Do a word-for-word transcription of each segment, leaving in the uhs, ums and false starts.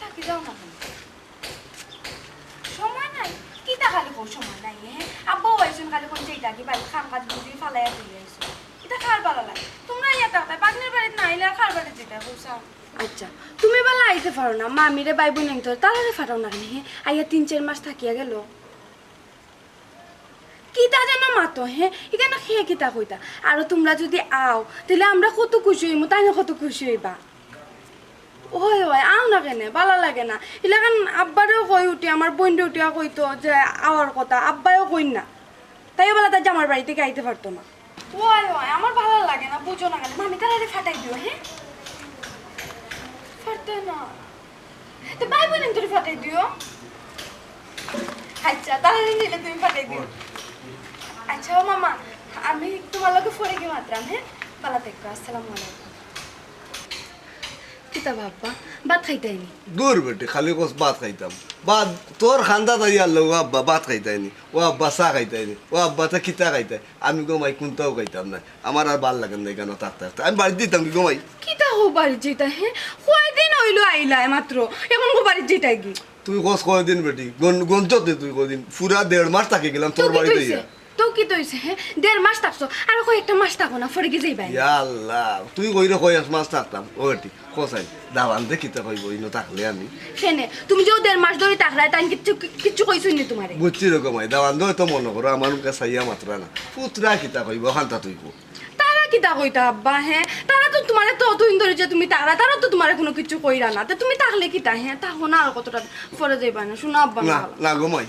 থাকি যাও না কেনে? সময় নাই? কিতা খালি কও সময় নাই, হে? আব্বাও আইছইন খালি কইন যে ইটা কি বাড়িত কাম কাজ বুঝি ফালাইয়া দিয়া আইছো। ইটা কার বালা লাগে? তুমরা ইয়া থাকতায়, ভাগ্নির বাড়িত না আইলে আর কার বাড়িত যাইতায়, কও চাও? আচ্ছা, তুমি বালা আইতে পারো না, মামিরে ভাই বইনাইন্তরে, তারারে ফাটাও না কেনে, হে? আইয়া তিন চাইর মাস থাকিয়া গেলো। কিতা যেন মাতো, হে? ইখানো কে কিতা কইতা? আরো তুমরা যুদি আও, তাইলে আমরা কত খুশি অইমু, তাইন কত খুশি অইবা। অয়, অয়, আও না কেনে, বালা লাগে না। ইলাখান আব্বারেও কই উঠি, আমার বইনরে উঠিয়া কইতো যে আওয়ার কথা, আব্বায়ও কইন না। তাইও বালা তার জামার বাড়ি থাকি আইতে পারতো না। অয়, অয়, আমার বালা লাগে না, বুঝো না কেনে? মামি তারারে ফাটাই দিও, হে? ফাটাই না। তে ভাই বইনাইন্তরে ফাটাই দিও। আচ্ছা, তারারে নিলে তুমি ফাটাই দিও। আচ্ছা, ও মামা, আমি তুমার লগে পরে গিয়া মাতরাম, হে? বালা থাইক্কা, আসসালামু আলাইকুম। কিতা বা আব্বা, ভাত খাইতায়নি? দূর বেটি, খালি কস ভাত খাইতাম। ভাত তোর খান্দাত আইয়ার লগে আব্বা ভাত খাইতায়নি, ও আব্বা চা খাইতায়নি, ও আব্বা তে কিতা খাইতায়? আমি গো মাই কুন্তাও খাইতাম না, আমার আর বালা লাগে না ইখানো থাকতে থাকতে। আমি বাড়িত যাইতাম গি গো মাই। কিতা কও বাড়িত যাইতায়, হে? কয়দিন অইলো আইলায় মাত্র, অখন কও বাড়িত যাইতায় গি? তুই কস কয়দিন বেটি, গন-, গনছত নি তুই কয়দিন? পুরা দেড় মাস থাকি গেলাম তো তোর বাড়িত অইছে? হে। তো কিতা অইছে, হে? দেড় মাস থাকছো, আরো কয়েকটা মাস থাকো না, পরে গি যাইবায়। ইয়া আল্লাহ, তুই কইরে কয় এক মাস থাকতাম, ও বেটি, কস আইন, দামান্দে কিতা কইবো, ইনো থাকলে আমি? কেনে, তুমি যে অউ দেড় মাস ধরি থাকরায়, তাইন কিচ্ছু, কিচ্ছু কইছইন নি তুমারে? বুঝছি রে গো মাই, দামান্দে অয়তো মনো করো, আমার মুখে চাইয়া মাতরা না। পুতরা কিতা কইবো, অখানতা তুই কো। তারা কিতা কইতা আব্বা, হে? তারা তো তুমারে তো অতদিন ধরি যে তুমি থাকরায়, তারা তো তুমারে কুনু কিচ্ছু কইরা না। তে তুমি থাকলে কিতা, হে? থাকো না, আর কতটা পরে যাইবায় না, হুনো আব্বা, না, না। না গো মাই,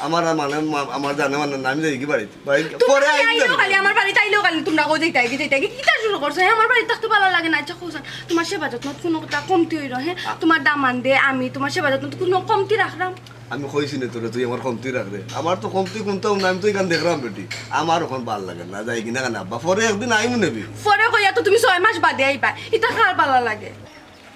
আমার আর মানে মা-, আমার জানে মানে না, আমি যাইগি বাড়িত। বাড়িত তুমি পরে আইলে আইও যাবে। খালি, আমার বাড়িত আইলেও খালি তুমরা কও যাইতায় গি, যাইতায় গি, কিতা শুরু করছো, হে? আমার বাড়িত থাকতে বালা লাগে না। আচ্ছা, কও চাইন, তুমার সেবা যত্নত কুনু কথা কমতি অইলো, হে? আ- তুমার দামান্দে, আমি, তুমার সেবা যত্নত কুনু কমতি রাখরাম? আমি কইছি নি তোরে, তুই আমার কমতি রাখরে। আমার তো কমতি কুন্তাও না, আমি তো ইখান দেখরাম বেটি। আমার অখন বালা লাগে না, যাইগি না কেনে আব্বা? পরে একদিন আইমু নে বি। পরে কইয়া তো তুমি ছয় মাস বাদে আইবায়, ইতা কার বালা লাগে?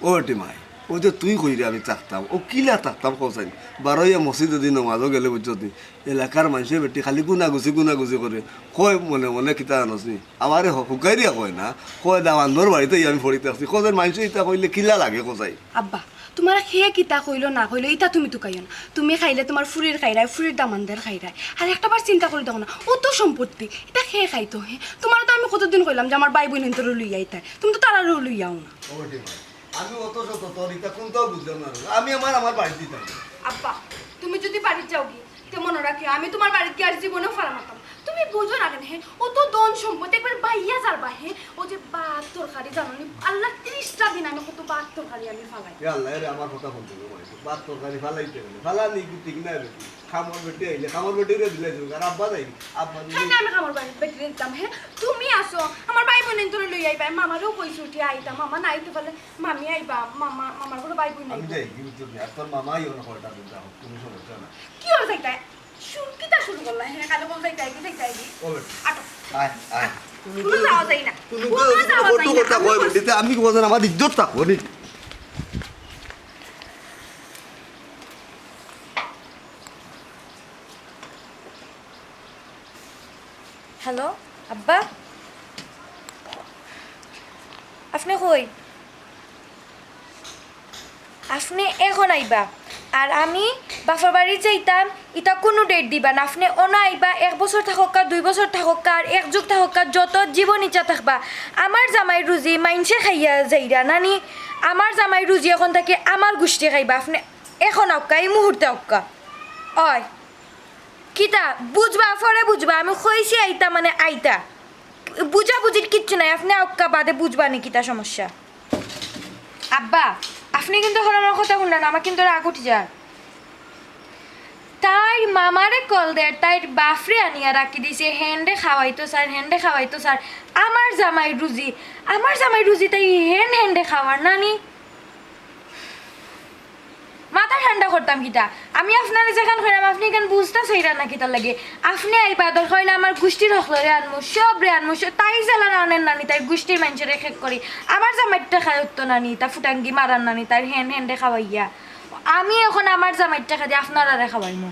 ও বেটি মাই, অউ যে তুই কইরে আমি থাকতাম, অউ কিলা থাকতাম কও চাইন? বারইয়া মসজিদো দি নমাজো গেলে বুঝছত নি, এলাকার মাইনষে বেটি খালি গুনাগুছি গুনাগুছি করে, কয় মনে মনে কিতা জানস নি? আমারে হ-, হুকাইরিয়া কয় না, কয় দামান্দর বাড়িত আমি পড়ি থাকছি, কও চাইন মাইনষে ইতা কইলে কিলা লাগে কও চাইন? আব্বা, তুমারে কে কিতা কইলো না কইলো, ইতা তুমি তুকাইও না। তুমি খাইলে তুমার ফুরির খাইরায়, ফুরির দামান্দর খাইরায়। আর একটাবার চিন্তা করি দেখো না, অত সম্পত্তি, ইতা কে খাইতো, হে? তুমারে তো আমি কতদিন কইলাম যে আমার ভাই বইনাইন্তরে লইয়া আইতায়, তুমি তো তারারেও লইয়া আও না। ও বেটি মাই, আমি অত শত তোর ইতা কুন্তাও বুঝলাম না। আমি আমার, আমার বাড়িত যাইতাম। আব্বা, তুমি যুদি বাড়িত যাওগি, তে মনো রাখিও, আমি তুমার বাড়িত গিয়া আর জীবনেও ফাড়া মারতাম না। তুমি বুঝো না কেনে, হে? অত ধন সম্পদ একবারে বাইয়া যারবা, হে? অউ যে ভাত তরকারি জানো নি, আল্লাহ, তিরিশটা দিন আমি কত ভাত তরকারি আমি ফালাই। এ আল্লাহ, এরে আমার কথা কইতে গো মাই, ভাত তরকারি ফালাইতে গেলে ফালানি কি ঠিক না রে? কামর বেটি আইলে কামর বেটিরে দিলে যাইবো, আর আব্বা যাইবি, আব্বা দিলে কেনে আমি কামর বাড়ি বেটিরে দিতাম, হে? তুমি আছো, আমার ভাই বইনাইন্তরে লইয়া আইবায়, মামারেও কইছি উঠিয়া আইতাম, মামা না আইতে পারলে মামি আইবা, মামা, মামার ঘরো ভাই বইন আমি আইবা। যাই, কিন্তু আর তোর মামাই অনো কয়টা দিন থাকো, কুনু সমস্যা না। কিওর যাইতায়? শুরু, কিতা শুরু করলা, হে? খালি কও যাইতায় গি, যাইতায় গি। ও বেটা। আটো। আয়, আয়। কুনু যাওয়া যায় না। কুনু কুনু যাওয়া যায় না। কথা কয় বেটি, তে আমি কও চাইন আমার ইজ্জত থাকবো নি? হ্যালো, আব্বা? আপনে কই? আপনে অখন আইবা, আর আমি বাফর বাড়িত যাইতাম, ইতা কুনু date দিবা না। আপনে অনো আইবা, এক বছর থাকউক্কা, দুই বছর থাকউক্কা, আর এক যুগ থাকউক্কা, যত জীবন ইচ্ছা থাকবা। আমার জামাইর রুজি মাইনষে খাইয়া যাইরা নানি, আমার জামাইর রুজি অখন থাকি আমার গুষ্টি খাইবা। আপনে অখন আউক্কা, ই মুহূর্তে আউক্কা। অয়। কিতা? বুঝবা, পরে বুঝবা। আমি কইছি আইতা মানে আইতা। বুঝাবুঝির কিচ্ছু নাই, আপনে আউক্কা বাদে বুঝবা নি কিতা সমস্যা। আব্বা, আপনে কিন্তু অখন আমার কথা হুনরা না, আমার কিন্তু রাগ উঠি যার। তাইর মামারে কল দের, তাইর বাফরে আনিয়া রাখি দিছে, হেনরে খাওয়াইতো চার, হেনরে খাওয়াইতো চার। আমার জামাইর রুজি, আমার জামাইর রুজি তাই হেন হেনরে খাওয়ার নানি। মাথা ঠান্ডা করতাম কিতা? আমি আপনারে যেখান কইরাম, আপনে ইখান বুঝতা চাইরা না কিতার লাগি? আপনে আইবা, দরকার অইলে আমার গুষ্টির হকলরে আনমু, সবরে আনমু, স-, তাই জেলা না আনের নানি, তাই গুষ্টির মাইনষরে এক এক করি। আমার জামাইর টেকা উঠতো নানি, তা ফুটাঙ্গি মারার নানি, তাইর হেন হেনরে খাওয়াইয়া। আমি অখন আমার জামাইর টেকা দি আপনারারে খাওয়াইমু।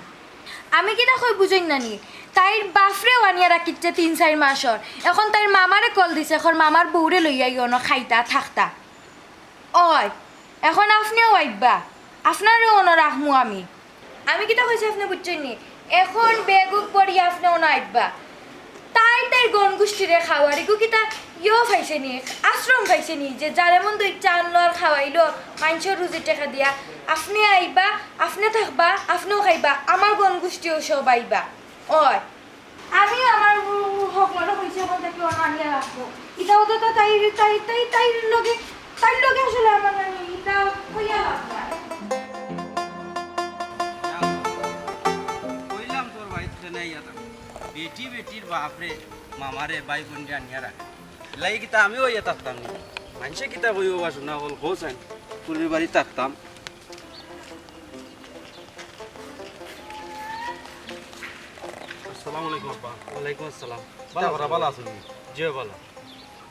আমি কিতা কই বুঝইন নানি, তাইর বাফরেও আনিয়া রাখিচ্ছে তিন চাইর মাসর। অখন তাইর মামারে কল দিছে, কর মামার বউরে লইয়া আইও অনো খাইতা থাকতা। অয়, অখন আপনেও আইবা। আপনারে অনো রাখমু আমি। আমি কিতা কইছি আপনে বুঝছইন নি? এখন বেগুক বড়ি আপনে অনো আইবা। তাই তাই গণ গোষ্ঠীরে খাওয়ার ইগু কিতা ইয়ো পাইছে নি, আশ্রম পাইছে নি যে যারে মন তো ইচ্ছা আনলো আর খাওয়াইলো, মাইনষর রুজির টেকা দিয়া। আপনে আইবা, আপনে থাকবা, আপনেও খাইবা, আমার গণ গোষ্ঠীও সব আইবা। ওই, আমি আমার হক মনে কইছি, ওখান থেকে ওরা আনিয়া রাখবো। ইটাও তো, তো তাই, তাই, তাই, তাই লগে, তাই লগে আসলে আমার নানি, ইটা কইয়া লাভ নাই। কইলাম তোর বাড়িত কেনে আইয়া থাকো। বেটি বেটির বাপরে, মামারে, ভাই বোনরে আনিয়া রাখে। লাই কিতা আমিও আইয়া থাকতাম নি? মাইনষে কিতা কইবো বা শোনা হল, হোসেন, ফুরির বাড়ি থাকতাম। আসসালামু আলাইকুম আব্বা। ওয়ালাইকুম আসসালাম। ভালা আছইন? ভালা আছইন? জি ভালা।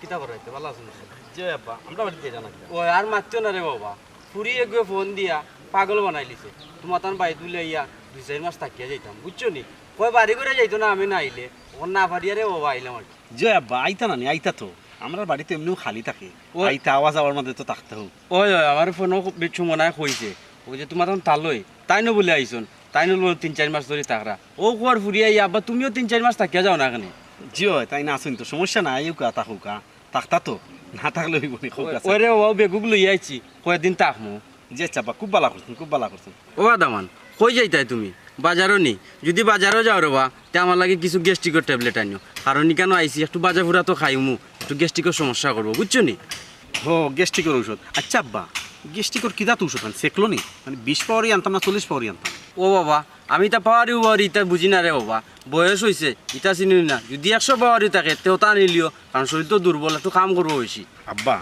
কিতা করা অইতে, ভালা আছইন? জি আব্বা, আমরা বাড়িত যাইরা না কিতা? ও আর মাতিও না রে বাবা, ফুরি এগুয়ে ফোন দিয়া পাগল বানাইলিছে। তুমার তান বাড়িত বুলে আইয়া দুই চাইর মাস থাকিয়া যাইতাম, বুঝছো নি? কয় বাড়ি ঘরে যাইতো না আমি না আইলে, অখন না পারিয়া রে বাবা আইলাম আর কি। জি আব্বা, আইতা না নি, আইতা তো। আমরার বাড়ি তো এমনেও খালি থাকে। ও আইতা, আওয়া যাওয়ার মাঝে তো থাকতা অয়। ওই, ওই, আমার ফোনো খুব বেশি মনে হয় কইছে। ওই যে তুমার তখন তালই, তাইনও বুলে আইছইন, তাইনও বুলে তিন চাইর মাস ধরি থাকরা। ও কুয়ার ফুরিয়া আইয়া, আব্বা তুমিও তিন চাইর মাস থাকিয়া যাও না কেনে? জি অয়, তাইন আছইন তো, সমস্যা নাই, আইউক্কা, থাকউক্কা, থাকতা তো, না থাকলে অইবো নি, কউক্কা। ওরে, ও বেগুক লইয়া আইছি, কয়দিন থাকমু। জি আচ্ছা আব্বা, খুব ভালা করছইন, খুব ভালা করছইন। ও আদামান, কই যাইতায় তুমি? বাজারো নি? যুদি বাজারো যাও রে বা, তে আমার লাগি কিছু গ্যাস্ট্রিকর ট্যাবলেট আনিও। কারণ ইকানো আইছি, একটু বাজা ফুরা তো খাইমু, একটু গ্যাস্ট্রিকর সমস্যা করবো, বুঝছো নি? ও, গ্যাস্ট্রিকর ঔষধ। আচ্ছা আব্বা, গ্যাস্ট্রিকর কি জাত ঔষধ আন? সেকলো নি? মানে বিশ পাওয়ারি আনতাম না চল্লিশ পাওয়ারি আনতাম? ও বাবা, আমি তা পাওয়ারি উওয়ারি ইতা বুঝি না রে বাবা। বয়স অইছে, ইতা চিনি না। যুদি একশো পাওয়ারি থাকে, তেও তা আনিলিও, কারণ শরীর তো দুর্বল, একটু কাম করবো বেশি। আব্বা,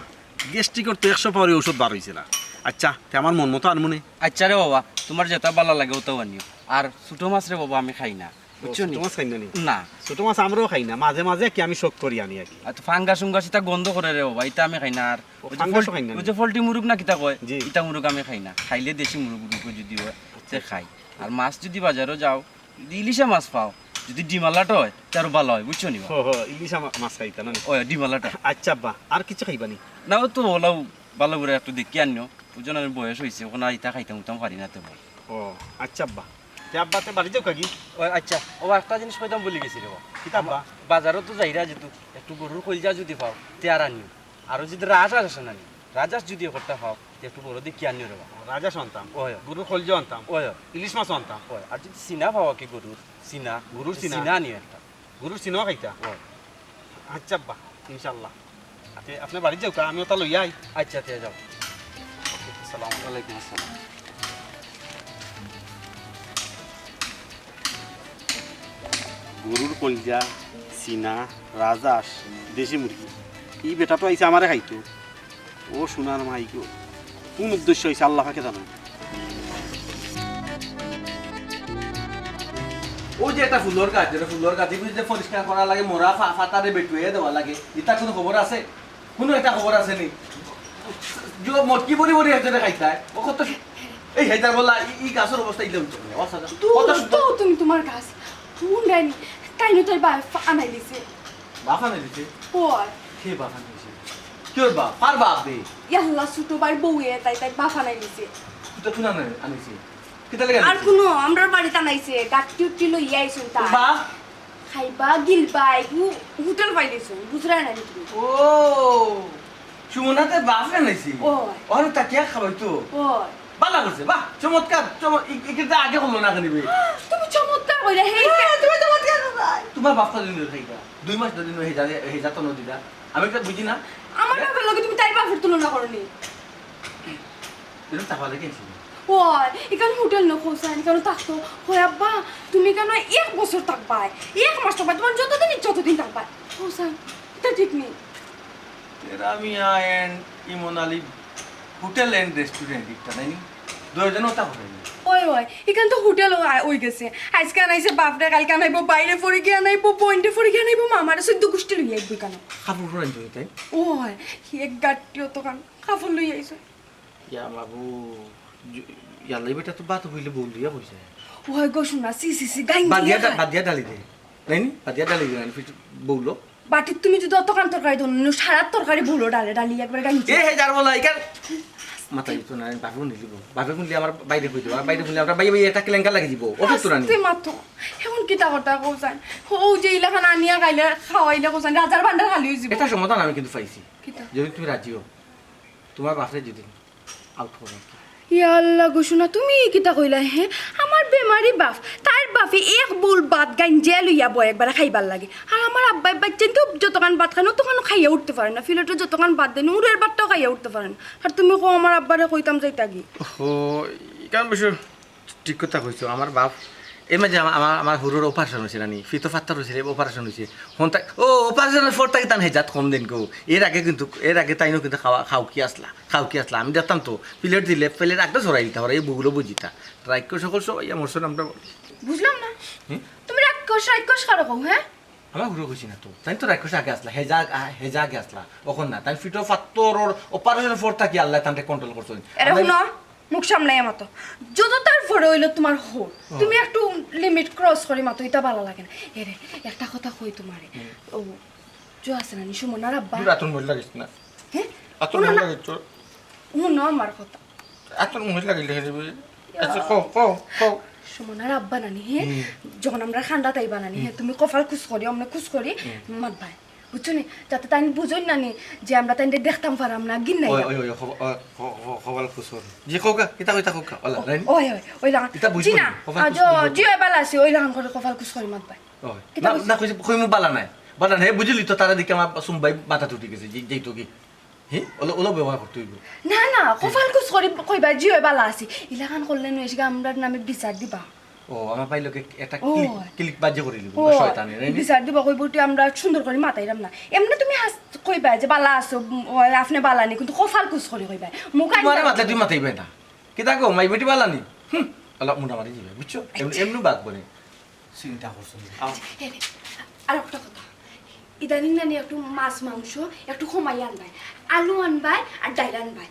গ্যাস্ট্রিকর তো একশো পাওয়ারি ঔষধ বার অইছে না। আচ্ছা, তে আমার মন মতো আনমু নে। আচ্ছা রে বাবা, তুমার যেটা ভালা লাগে ওটাও আনিও। আর ছোট মাছ রে বাবা আমি খাই না, ও, বুঝছো নি? ছোট মাছ খাই না নি? না। ছোট মাছ আমরাও খাই না, মাঝে মাঝে কি আমি শখ করি আনি আর কি। আর তো ফাঙ্গাস উঙ্গাস ইতা গন্ধ করে রে বাবা, ইতা আমি খাই না। আর ও, ওই যে ফাঙ্গাসও ফল-, খাই না ওই নি? যে ফল্টি মুরুগ না কিতা কয়, জি। ইতা মুরুগ আমি খাই না, খাইলে দেশি মুরুগ উরুগ যদি অয়, তে খাই। আর মাছ যদি বাজারো যাও, যদি ইলিশা মাছ পাও, যদি ডিমালাটা অয়, তে আরো ভালা অয়, বুঝছো নি বা? ও, ও, ইলিশা মা-, মাছ খাইতা না নি? ওই, ডিমালাটা। আচ্ছা আব্বা, আর কিছু খাইবা নি? না, ও তো ওলাও ভালা করে একটু দেখি আনিও, বুঝছো না, বয়স অইছে, অখন আর ইতা খাইতাম উতাম পারি না তেমন। ও, আচ্ছা আব্বা। তে আব্বা, তে বাড়ি যাউক্কা গি? ও, আচ্ছা, ও একটা জিনিস কইতাম ভুলি গেছি রে বা। কিতা আব্বা? বাজারো তো যাইরা যেহেতু, একটু গরুর কইলজা যদি পাও, তে আর আনিও। আর ওই যদি রাজহাঁস আছে না নি, রাজহাঁস যদি একটা পাও, তে একটু বড় দেখি আনিও রে বা। ও, রাজহাঁস আনতাম। ওই। গরুর কইলজা আনতাম। ওই। ইলিশ মাছ আনতাম। ওই। আর যদি সিনা পাও কি গরুর, সিনা। গরুর সিনা। সিনা আনিও একটা। গরুর সিনাও খাইতা? ওই। আচ্ছা আব্বা, ইনশাআল্লাহ। তে আপনে বাড়ি যাউক্কা, আমি ওটা লইয়া আই। আচ্ছা, তে যাও। আসসালামু আলাইকুম। ওয়ালাইকুম আসসালাম। গরুর কইলজা, সিনা, রাজহাঁস, দেশি মুরগি। ই বেটা তো আইছে আমারে খাইতো। ও সোনার মাই গো, কোন উদ্দেশ্য অইছে আল্লাহ পাকে জানে। ও যে একটা ফুলর গাছ, যেটা ফুলর গাছ, এগুলি যে পরিষ্কার করা লাগে, মরা ফা-, ফাতারে বেটুয়ে দেওয়া লাগে, ইতা কোনো খবর আছে? কোনো একটা খবর আছে নি? যে মটকি বড়ি বড়ি একজনে খাইতায়, ও কত সু-, এই হেদার বলা, ই, ই গাছর অবস্থা ইলে অইতো না। ও সাদা, দূর কত সু-, তো তুমি তুমার গাছ। হুনরায়নি, তাইনও তার বাপ আনাই দিছে। বাপ আনাই দিছে? ওই। কে বাপ আনাই দিছে? কে ওর বাপ? কার বাপ বে? ইয়াল্লা, ছোট ভাইর বউয়ে তাই তাই বাপ আনাই দিছে। তুই তো কোন আনাই, আনাইছে? কিতা লাগি আর আনাইছে? কোনো আমরার বাড়িত আনাইছে, গাট্টি উট্টি লইয়া আইছইন তাই। বাপ? খাইবা, গিলবা, এগু হোটেল পাইলিছইন, বুঝরায় না নি তুমি? ও, সুমনাতে বাপ আনাইছে? ওই। ওরে তাকিয়া খাওয়াইতো? ওই। বালা করছে, বাহ, চমৎকার, চমৎ-, ই-, ই-, কিন্তু আগে করলো না কেনে বে? তুমি চমৎকার কইরা, হে, হ্যাঁ, তুমি চমৎকার করো। তুমার বাপ কদিন ধরি খাইতা? দুই মাস ধরি নু হেজা, হেজা তো নদীটা। আমি একটা বুঝি না। আমার বাপর লগে তুমি তাইর বাপর তুলনা করো নি। এটা চাপা লেগে গেছিল। ওই, ইখান হোটেল না, হোসেন, ইখান থাকতো। ওই আব্বা, তুমি কেনে এক বছর থাকবায়, এক মাস থাকবায়, তুমার যতদিন ইচ্ছা ততদিন থাকবায়। হোসেন, ইটা ঠিক নি। তেরা মিয়া and ইমন আলী Hotel and Restaurant, ইটা নায় নি? দুইজনে ওটা করে নি। ওই, ওই, ইখান তো হোটেল অই, অই গেছে। আইজকে আনাইছে বাপরে, কাইলকে আনাইবো ভাইরে, পরদিন আনাইবো বইনরে, পরদিন আনাইবো মামারে, চৌদ্দ গুষ্টি লইয়া আইবো ইখানো। কাপড় পরান যদি তাই? ওই, এক গাট্টি অতখান কাপড় লইয়া আইছে। ইয়া বাবু, জু-, ইয়াল্লাই বেটা তো ভাত অইলে বউল দিয়া বইছে। ওই গো শুনা, সি, সি, সি, গাইন বাদ দিয়া দিয়া ডা-, খায়। বাদ দিয়া ডালি দে। নায় নি? বাদ দিয়া ডালি দে, নায় নি? ফির বউলো। বাটিত তুমি যদি অতখান তরকারি দেও, নু সারা তরকারি বউলো ডালে ডালি একবারে গাইন এ, হে, যার বলা, এখান মাথা দিত না, বাপে হুনিলিবো। বাপে হুনলে আমার বাইরে কই দিবো, আর বাইরে হুনলে আমরা বাইরে বাইরে একটা কেলেঙ্কা লাগি দিব। অসুস্থ রানি। আস্তে মাতো। এখন কিতা কথা কও চাইন? ও যে ইলাখান আনিয়া খাইলে, খাওয়াইলে কও চাইন, রাজার ভান্ডার খালি অই যিবো। এটা সমাধান আমি কিন্তু পাইছি। কিতা? যদি তুমি রাজি হও, তোমার বাপরে যদি আউট করো। ইয়া আল্লাহ গো, শোনা, তুমি কিতা কইলা, হে? আমার বেমারি বাপ, তার বাপে এক বুল ভাত গাঞ্জিয়া লইয়া বয় একবারে খাইবার লাগি। আর আমার আব্বায় বাচ্চাইন তো যতখান ভাত খান, অতখানও খাইয়া উঠতে পারে না। ফিলেটে যতখান ভাত দেন, উড়ের ভাতটাও খাইয়া উঠতে পারে না। আর তুমি কও আমার আব্বারে কইতাম যাইতা গি? ও, ইখান বিষয় ঠিক কথা কইছো। আমার বাপ, এই মাঝে আমার, আমার, আমার হুরুর অপারেশন হইছে নানি, ফিতো ফাত্তর হইছে, অপারেশন হইছে। হন তাই, ও, অপারেশনের পর তাকি তান হেজাত কম দিন গো। এর আগে কিন্তু, এর আগে তাইনও কিন্তু খাওয়া, খাও কি আসলা, খাও কি আসলা। আমি দেখতাম তো, প্লেট দিলে, প্লেট একটা সরাই দিতা পারে, এই বুগুলো বুঝিতা। রাক্ষস সকল সবাই আমার সঙ্গে আমরা বলি। বুঝলাম না। হুম? তুমি রাক্ষস, রাক্ষস কারে কও, হ্যাঁ? আমার হুরু কইছি না তো। তাই তো রাক্ষস আগে আসলা, হেজা আগ-, আ, হেজা আগে আসলা। অখন না, তাই ফিটো ফাত্তর ওর অপারেশনের পর থাকি আল্লাহ তানরে কন্ট্রোল করছইন। এরে আল্লাহ হুনো, মুখ সামলাইয়া মাতো। যত তার পরে হইলো তোমার হো। হুম। তুমি একটু লিমিট ক্রস করি মাতো, ইটা ভালা লাগে না। এরে, একটা কথা কই তোমারে। হুম। ও, জো আছে না নি, সুমনার আব্বা? দূর, আতর মহিলা গেছ না। হ্যাঁ? আতর হুনো মহিলা না। গেছ। হুনো আমার কথা। আতর মহিলা গেলে হে রে। আচ্ছা, কও, কও, কও। সুমনার আব্বা নানি, হে? হুম। যখন আমরা খান্ডাত আইবা নানি, হে? হুম। তুমি কপাল খুশ করি, অমনে খুশ করি, হুম। মাতবায়। বুঝছো নি? যাতে তাইন বুঝইন নানি যে আমরা তাইনরে দেখতাম পারাম না, গিন নাই ওই, না। ওই, ওই, কপাল, ওই, ক-, ক-, কপাল খুশ করি। জি, কউক্কা, কিতা কইতা কউক্কা, ওলা, ও, রাইন? ওই, ওই, ওই লাগান। ইতা বুঝবো জি না। নি, কপাল আ, খুশ জ-, করবো। জি, ওই বালা আছি, ওই লাগান করে কপাল খুশ করি মাতবায়। ওই। কিতা না, বুঝছো? না, কইছি, কইমু বালা নাই। বালা নাই, বুঝলি তো, তারা দেখে আমার সুমবাই মাথা উঠি গেছে, যে-, যেই তো কি। হে? ওলা, ওলা ব্যবহার করতে হইব। না, না, কপাল খুশ করি কইবা, জি ওই বালা আছি। ইলাখান করলে নয়, এসে আমরার নামে বিচার দিবা। ও, আমার ভাই লোকে একটা ও। ক্লিক, ক্লিক বাজে করে দিব, ও, শয়তানে, রে নি? বিচার দিবা, কইব, "তুই আমরা সুন্দর করি মাতাইলাম না।" এমনে তুমি হাস-, কইবা যে, "বালা আছো, উম, ও, আপনি বালা নি," কিন্তু কপাল খুশ করি কইবা। মুখ আইন তোমার না। মাতলে তুমি মাতাইবে না। কিতা কও, মাই বেটি বালা নি? হুম, আল্লাহ মুন্ডা মারি দিবে, বুঝছো? এমনি, আচ্ছা। এমনি বাদ বলে। চিন্তা করছো নি? আও। এ, এ, আর একটা কথা। ইদানিং নানি একটু মাছ মাংস একটু কমাই আনবায়। আলু আনবায় আর ডাইল আনবায়।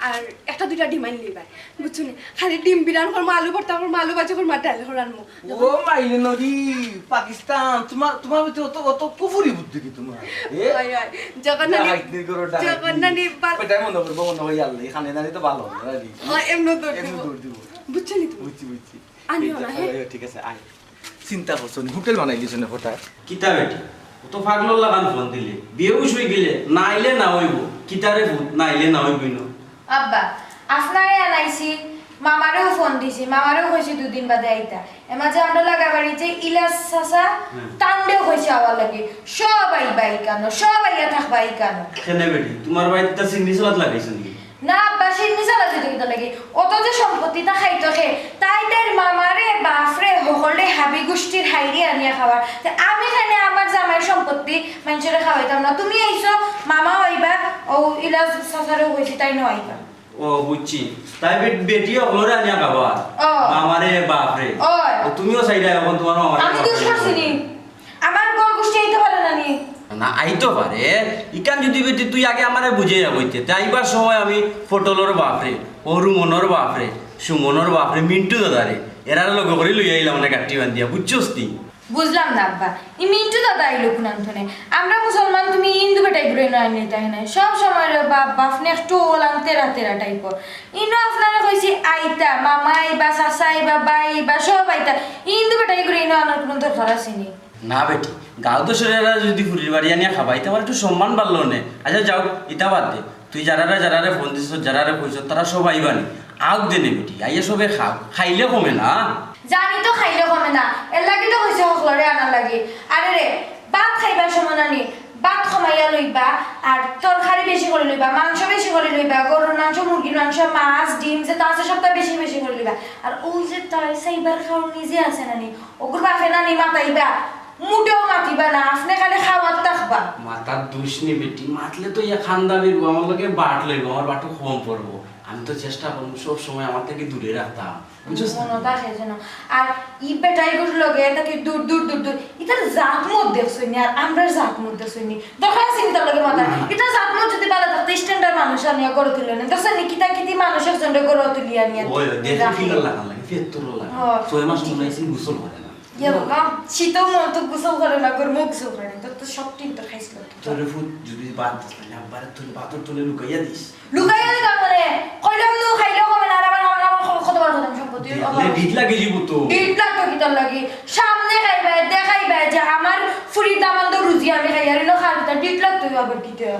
আর একটা দুইটা ডিম আনলেই বায়। বুঝছো নি? খালি ডিম বিরান করমু, আলু ভর্তা করমু, আলু ভাজি করমু আর ডাইল করে আনমু। ও মাইলে নদী, পাকিস্তান, তোমার, তোমার ভিতরে অত, অত কুফুরি বুদ্ধি কি তোমার? এ? হয়, হয়। যখন না, নানি, হাইট নেই করো, ডাইল যখন নেই। নানি বা- ওইটাই মনে করবো, মনে হয় আল্লাহ, এখানে নানি তো ভালো হবে, নানি। হয়, এমনি দৌড় এমনি দিব। দৌড় দিব। বুঝছো নি তুমি? বুঝছি, বুঝছি। আনিও না, ঠিক আছে, হ্যাঁ? আয়, ঠিক আছে, আয়। চিন্তা করছো নি? হোটেল বানাই দিছো না কোথায়? কিতা বেটি? ও তো পাগলর লাখান ফোন দিলে। বিয়ে উস হয়ে গেলে, না আইলে না হইব। কিতারে ভূত, না আইলে না হইব ইনো। আব্বা, আপনারে আনাইছি, মামারেও ফোন দিছি, মামারেও কইছি দুদিন বাদে আইতা। এমাঝে আমরা লাগাবাড়ি যে ইলাস চাচা, হুম। তানরেও কইছি আওয়ার লাগি। সব আইবা ইকানো, সব আইয়া থাকবা ইকানো। কেনে বেটি? তোমার বাড়িতে তা চিংড়ি সালাদ লাগাইছো নি? না আব্বা, শিন্নি চালা যদি কিতা লাগে? অত যে সম্পত্তিটা খাইতো খে, তাই তাইর মামারে, বাফরে, হকলরে হাবি গুষ্টির হাইরি আনিয়া খাওয়ার। তে আমি খাইলে আমার জামাইর সম্পত্তি মাইনষরে খাওয়াইতাম না। তুমি আইছো, মামা আইবা, ও ইলাস চাচারেও কইছি, তাইনও আইবা। ও, বুঝছি। তাই বে-, বেটি হকলরে আনিয়া খাওয়া? ও। মামারে, বাফরে। ওই। ও, তুমিও চাইলে এখন তোমার মামারে আমি বাফরে দুষ করছি নি। আমার ঘর গুষ্টি আইতো পারে না নি? না, আইতো পারে। ইকান যদি বেটি তুই আগে আমারে বুঝাইয়া কইতে, তে আইবার সময় আমি পটলর বাফরে, অরুমনর বাফরে, সুমনর বাফরে, মিন্টু দাদারে, এরার লগে করি লইয়া আইলাম না গাট্টি বান্ধিয়া, বুঝছস নি? বুঝলাম না আব্বা, ই মিন্টু দাদা আইলো কুনান থনে? আমরা মুসলমান, তুমি হিন্দু বেটাই ঘুরে নয় নিতে হয় না। সব সময় রে বাপ, বাপ নে একটু ওলান তেরা তেরা টাইপর। ইনো আপনারে কইছি আইতা, মামা আইবা, চাচা আইবা, বাই আইবা, সব আইতা। ই হিন্দু বেটাই ঘুরে ইনো আনার কোনো দরকার আছে নি? না বেটি, গাঁও তো সরেরা যদি ফুরির বাড়ি আনিয়া খাবাই, তে আমার একটু সম্মান বাড়লো নে। আচ্ছা যাও, ইতা বাদ দে। তুই যারারে যারারে ফোন দিছস, যারারে কইছস, তারা সব আইবা নি। আউক দে নে বেটি, আইয়া সবে খাও। খাইলে কমে না। জানি তো খাইলে কমে না, এর লাগি তো কইছি হকলরে আনার লাগি। আরে রে, ভাত খাইবার সময় নানি, ভাত কমাইয়া লইবা, আর তরকারি বেশি করি লইবা, মাংস বেশি করি লইবা, গরুর মাংস, মুরগির মাংস, মাছ, ডিম যেতা আছে সবতা বেশি বেশি করি লইবা। আর ওই যে তাই সাইবার খাওয়ার নিজে আছে নানি, ওগুর বাফে নানি মাতাইবা, মুটেও মাতিবা না, আপনে খালি খাওয়াত থাকবা। মাতার দুষ নি বেটি, মাতলে তো ইয়া খান্দা বেরবো, আমার লগে বাট লইবো, আমার বাটও কম পড়বো। আমি তো চেষ্টা করমু সব সময় আমার থাকি দূরে রাখতাম, বুঝছস না? মনো থাকে যেন। আর ই বেটাইগুর লগে থাকি দূর, দূর, দূর, দূর। ইতার জাত মত দেখছইন নি, আর আমরার জাত মত দেখছইন নি। দরকার আছে নি তার লগে মাতার? না। ইতার জাত মত যদি ভালা থাকতো, standard মানুষ আনিয়া গড়ে তুলে নে। দেখছইন নি, কিতা কিতি মানুষ একজনরে গড়ে তুলিয়া আনিয়া ওই, ওই, দেখো রাখে। কি লাগান লাগে, ফের তোর লাগান। হ্যাঁ। ছয় মাস মনে হয় গোসল করে না। ইয়া বাবা, শীতও মন তো গোসল করে না, গরমও গোসল করে না, তোর তো সব টিন তো খাইছিল। তোরে ফুট যদি বাদ দিস, তাহলে আব্বারে তোর বাতর তলে লুকাইয়া দিস। লুকাইয়া দিতাম মানে, কইলে তার লাগি সামনে খাইবা, দেখাইবা যে আমার ফুরির দামান্দর রুজি আমি খাই, আর ইনো খার ভিতরে টিট লাগতো আবার কিতা?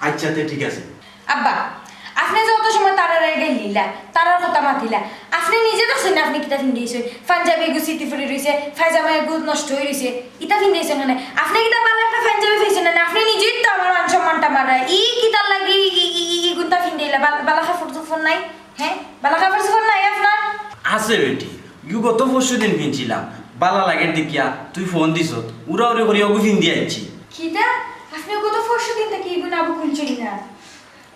আচ্ছা, তে ঠিক আছে। আব্বা, আপনে যত সময় তারারে গাইল্লা, তারার কথা মাতিলা, আপনে নিজে দেখছইন না আপনে কিতা ফিন্দাইছইন? পাঞ্জাবি এগু ছিটি ফুরি রইছে, পায়জামা এগু নষ্ট অই রইছে, ইতা ফিন্দাইছইন না? আপনে কিতা ভালা একটা পাঞ্জাবি পাইছইন না? আপনে নিজেই তো আমার মান সম্মানটা মারা। ই কিতার লাগি ই, ই, ই, ইগুনতা ফিন্দাইলা? ভালা, ভালা কাপড় চোপড় নাই? হে? ভালা কাপড় চোপড় নাই আপনার? আছে বেটি, ইগু গত পরশু দিন ফিনছিলাম, ভালা লাগের দেখিয়া তুই ফোন দিছত, উড়াউড়ি করি অগু ফিন্দি আইছি। কিতা? আপনে গত পরশু দিন থাকি ইগুন আবু খুলছইন না?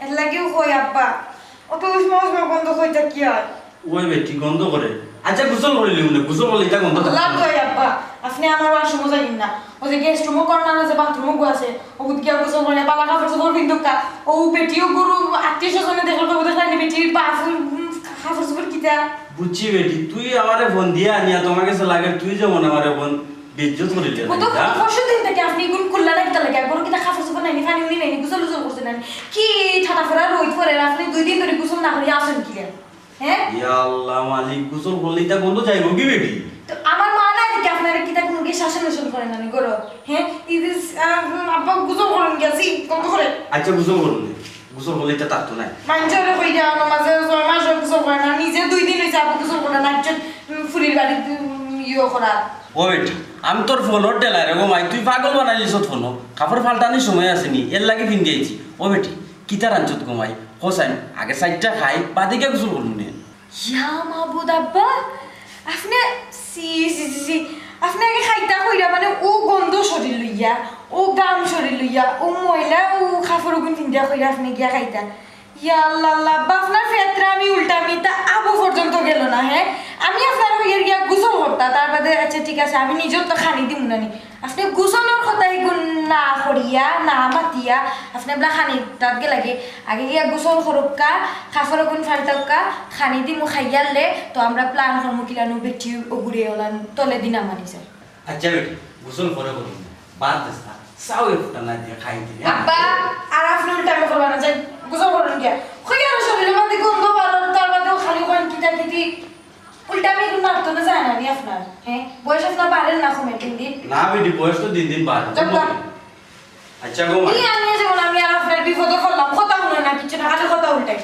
এর লাগিও কই আব্বা, অত উষ্মা উষ্মা গন্ধ কই থাকি আর? ওই বেটি, গন্ধ করে। আচ্ছা, গোসল করিলিমু নে, গোসল করলে ইতা গন্ধ থাকতো না। আল্লাহ কই আব্বা, আপনে আমার ওয়াশরুমো যাইন না। ওই যে গেস্ট রুমো কর্নারো যে বাথরুম অগু আছে, অগুত গিয়া গোসল করিয়া ভালা কাপড় চোপড় পিন্দুক্কা। ও বেটি অগুরে আত্মীয় স্বজনে দেখলে কইবো, "দেখলায়নি বেটির বাফ, উম, কাপড় চোপড় কিতা?" বুঝছি বেটি, তুই আমারে ফোন দিয়া আনিয়া তোমার কাছে লাগে, তুই যেমন আমারে ফোন বেইজ্জত করিলে ও তো লাগে, হ্যাঁ? পরশু দিন থাকি আপনে ইগুন খুললা না কিতা লাগে? একবারও কিতা কাপড় চোপড় নাইনি, পানি উনি নাইনি, গোসল উসল করছইন নানি? কি ঠাটা ফড়া রইদ পড়ের, আপনে দুই দিন ধরি গোসল না করিয়া আছইন কিলা? হ্যাঁ? ইয়া আল্লাহ মালিক, গোসল করলে ইতা গন্ধ যাইবো কি বেটি? তো আমার মা নাই দেখি আপনারে কিতা কুনু কি শাসন উসন করে না নি করো? হ্যাঁ? ইদিস, আহ, আব্বা গোসল করইন গেছি, গন্ধ করে। আচ্ছা, গোসল করুন নে। গোসল করলে ইতা থাকতো না। মাইনষরে কইরা অনো মাঝে ছয় মাস অয় গোসল করে না, নিজে দুই দিন অইছে আব্বা গোসল করে না, একজন, উম, ফুরির বাড়িত, উম, ইয়ে করা। ও বেটি, আমি তোর ফোনর ঠেলা রে গো মাই, তুই পাগল বানাইলিছত ফোনো। কাপড় পাল্টানির সময় আছেনি, এর লাগি ফিন্দি আইছি। ও বেটি, কিতা রানছত গো মাই? হোসাইন, আগে সাইডটা খাই, বাদে গিয়া গোসল করমু নে। ইয়া মাবুদ আব্বা, আপনে, ছি, ছি, ছি, ছি, আপনে আগে খাইতা কইরা, মানে, ও গন্ধ শরীর লইয়া, ও গাম শরীর লইয়া, ও ময়লা, ও কাপড় ওগুন ফিন্দিয়া কইরা আপনে গিয়া খাইতা। ইয়া আল্লাহ, আল্লাহ, আব্বা, আপনার ফেতরা আমি উল্টা মিতা আবু পর্যন্ত গেল না, হ্যাঁ? আমি আপনার হইয়ার গিয়া গোসল করতা, তার বাদে, আচ্ছা, ঠিক আছে, আমি নিজেও তো খানি দিমু না নি। আপনে গোসলর কথা এগুন না করিয়া, না মাতিয়া, আপনে বলা খানি তাত গেলাগি, আগে গিয়া গোসল করুক্কা, কাপড় ওগুন ফাল্টাউক্কা, খানি দিমু খাইয়ারলে, তো আমরা প্ল্যান করমু কিলানু বেটি ওগুরে ওলান তলে দিনা মানি যায়। আচ্ছা বেটি, গোসল পরে করুন। বাদ দেস না। চাও এক ফুটা না দিয়া খাই দিলে। আব্বা, আর আপনে উল্টা আমি করবা না, যাই, গোসল করুন গিয়া। কই আর শরীরের মধ্যে গন্ধ ভালো, তার বাদেও খালি কইন কিতা কিতি। উল্টা আমি এগুন মারতো না যায় না নি আপনার, হ্যাঁ? বয়স আপনার বাড়ের না কমে দিন দিন? না বেটি, বয়স তো দিন দিন বাড়ে। যাও গা। আচ্ছা গো মা। এই আমি যেমন আমি আর আপনার বিপদে পড়লাম, কথা হুনইন না, কিচ্ছু না, খালি কথা উল্টাই।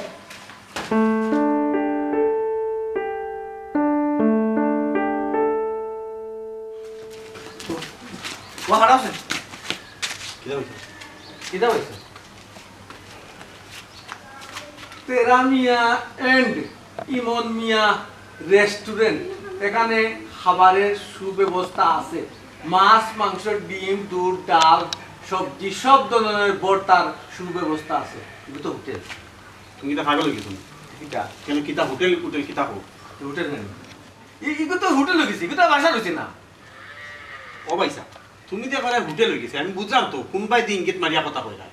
ও, হারা আছে। কিতা হইছে? কিতা হইছে? তেরা মিয়া and ইমন মিয়া রেস্টুরেন্ট, এখানে খাবারের সুব্যবস্থা আছে। মাছ, মাংস, ডিম, দুধ, ডাল, সবজি, সব ধরনের ভর্তার সুব্যবস্থা আছে। এগুলো তো হোটেল। তুমি কিতা পাগল অই গেছো নি? কিতা? কেনে কিতা হোটেল, হোটেল কিতা কও? হোটেল নায়। ই-, ইগু তো হোটেল অই গেছে, ইগু তো বাসা রইছে না। ও ভাইসাব, তুমি যে কইরায় হোটেল অই গেছে, আমি বুঝলাম তো, কুনবায়দি ইঙ্গিত মারিয়া কথা কইরায়।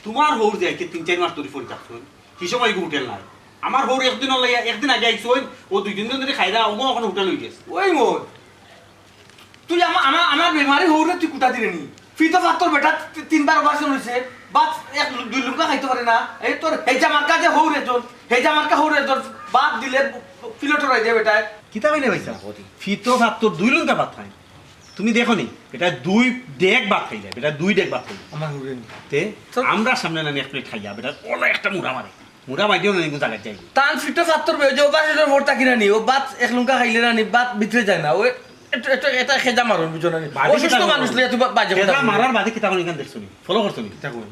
তুমার হউর যে আইজকে তিন চাইর মাস ধরি পড়ি থাকছইন, হি সময় ইগু হোটেল নায়। আমার হউর একদিন অইলো, একদিন আগে আইছইন, অউ দুই তিন দিন ধরি খাইরা, অগু অখন হোটেল অই গেছে। ওই মোর, তুই আমা-, আমা-, আমার বেমারি হউরে তুই কুটা দিরে নি? ফিতো ফাত্তর বেটা তি-, তিনবার অপারেশন অইছে, ভাত এক লু-, দুই লুঙ্গা খাইতো পারে না। এই তোর হেজা মার্কা যে হউর একজন, হেজা মার্কা হউর একজন, ভাত দিলে ফিলো টরাই দে বেটায়। কিতা কইলে ভাইসাব? ফিতো ফাত্তর দুই লুঙ্গা ভাত খায়। তুমি দেখো নি, বেটায় দুই ডেগ ভাত খাইলে, বেটায় দুই ডেগ ভাত খাইলে। আমার হউরে নি। তে, তো আমরার সামনে নানি এক প্লেট খাইয়া, বেটায় অলা একটা মুড়া মারে। মুড়া মাইরেও নানি কুন জাগাত যাইবো। তান ফিতো ফাত্তর বেজে, অউ বাসের মোর তাকি নানি, অউ ভাত এক লুঙ্গা খাইলে নানি, ভাত ভিতরে যায় না। অউ একটু, একটু, এটা খেজা মারুন, বুঝো নানি। বাদে অসুস্থ কিতা মানুষ করবো? লইয়া তুই বা-, বাজে খেজা কথা মারার বলবি। বাদে কিতা করবো, ইখান দেখছো নি? ফলো করছো নি? কিতা করবো?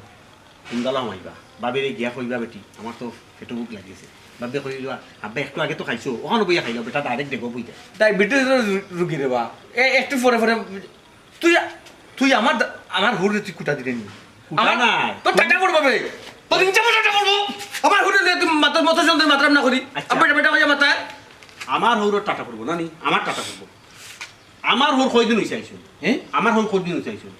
কুন দালা মাইবা? বাবিরে গিয়া কইবা, "বেটি, আমার তো পেটো ভুক লাগিছে।" বাবিয়ে কইবা, "আব্বা, একটু আগে তো খাইছো, অখানো বইয়া খাইলাও, বেটা ডাইরেক্ট দেখো বইতে।" ডায়াবেটিস রু-, রুগী রে বা। এ, একটু পরে পরে তুই, তুই আমার দা-, আমার হউরে তুই কুটা দিরে নি? কুটা আমার, না। তোর টাটা পড়বো বে। তোর ইনচামো টাটা পড়বো। আমার হউরে তুই মাথার মতো চলতে মাত্রাম না করি। আচ্ছা। আমার বেটা হইয়া মাথায়। আমার হউরর টাটা পড়বো না নি? আমার টাটা পড়বো। আমার হউর কয়দিন অইছে আইছইন? হ্যাঁ? আমার হউর কয়দিন অইছে আইছইন?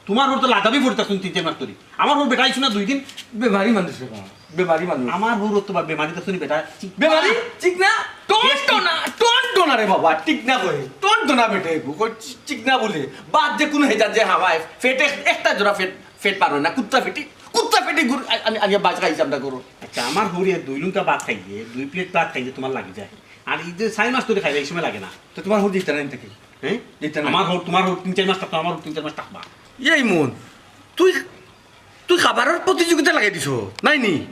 তুমার হউর তো লাদাবি পড়ি থাকছইন তিন চাইর মাস ধরি। আমার হউর বেটা আইছইন না দুই দিন? বেমারি মানুষ রে বা, বেমারি মানুষ। আমার হউর তো বা বেমারি দেখছো নি বেটা? বেমারি? ঠিক না? টন টনা, টন টনা রে বাবা, ঠিক না কই? টন টনা বেটা এগু, কই ঠিক না বলে। বাদ যে কুনু হেজাত যে হাওয়ায়, পেটে একটা জোড়া পেট, পেট পার অয় না, কুত্তা পেটি, কুত্তা পেটি গুর, আ-, আমি, আমি ভাত খাইছি আমরা গরু। আচ্ছা, আমার হউরে দুই লুঙ্গা ভাত খাইলে, দুই প্লেট ভাত খাইলে তুমার লাগি যায়। আর এই যে চাইর মাস ধরি খাইলে এই সময় লাগে না। তো তুমার হুর দিতা নাই থাকি? হ্যাঁ? দিতা নাই। আমার হুর, তুমার হুর তিন চাইর মাস থাকতো, আমার হুর তিন চাইর মাস থাকবা। এই মন, তুই, তুই খাবারর প্রতিযোগিতা লাগাই দিছো, নাই নি?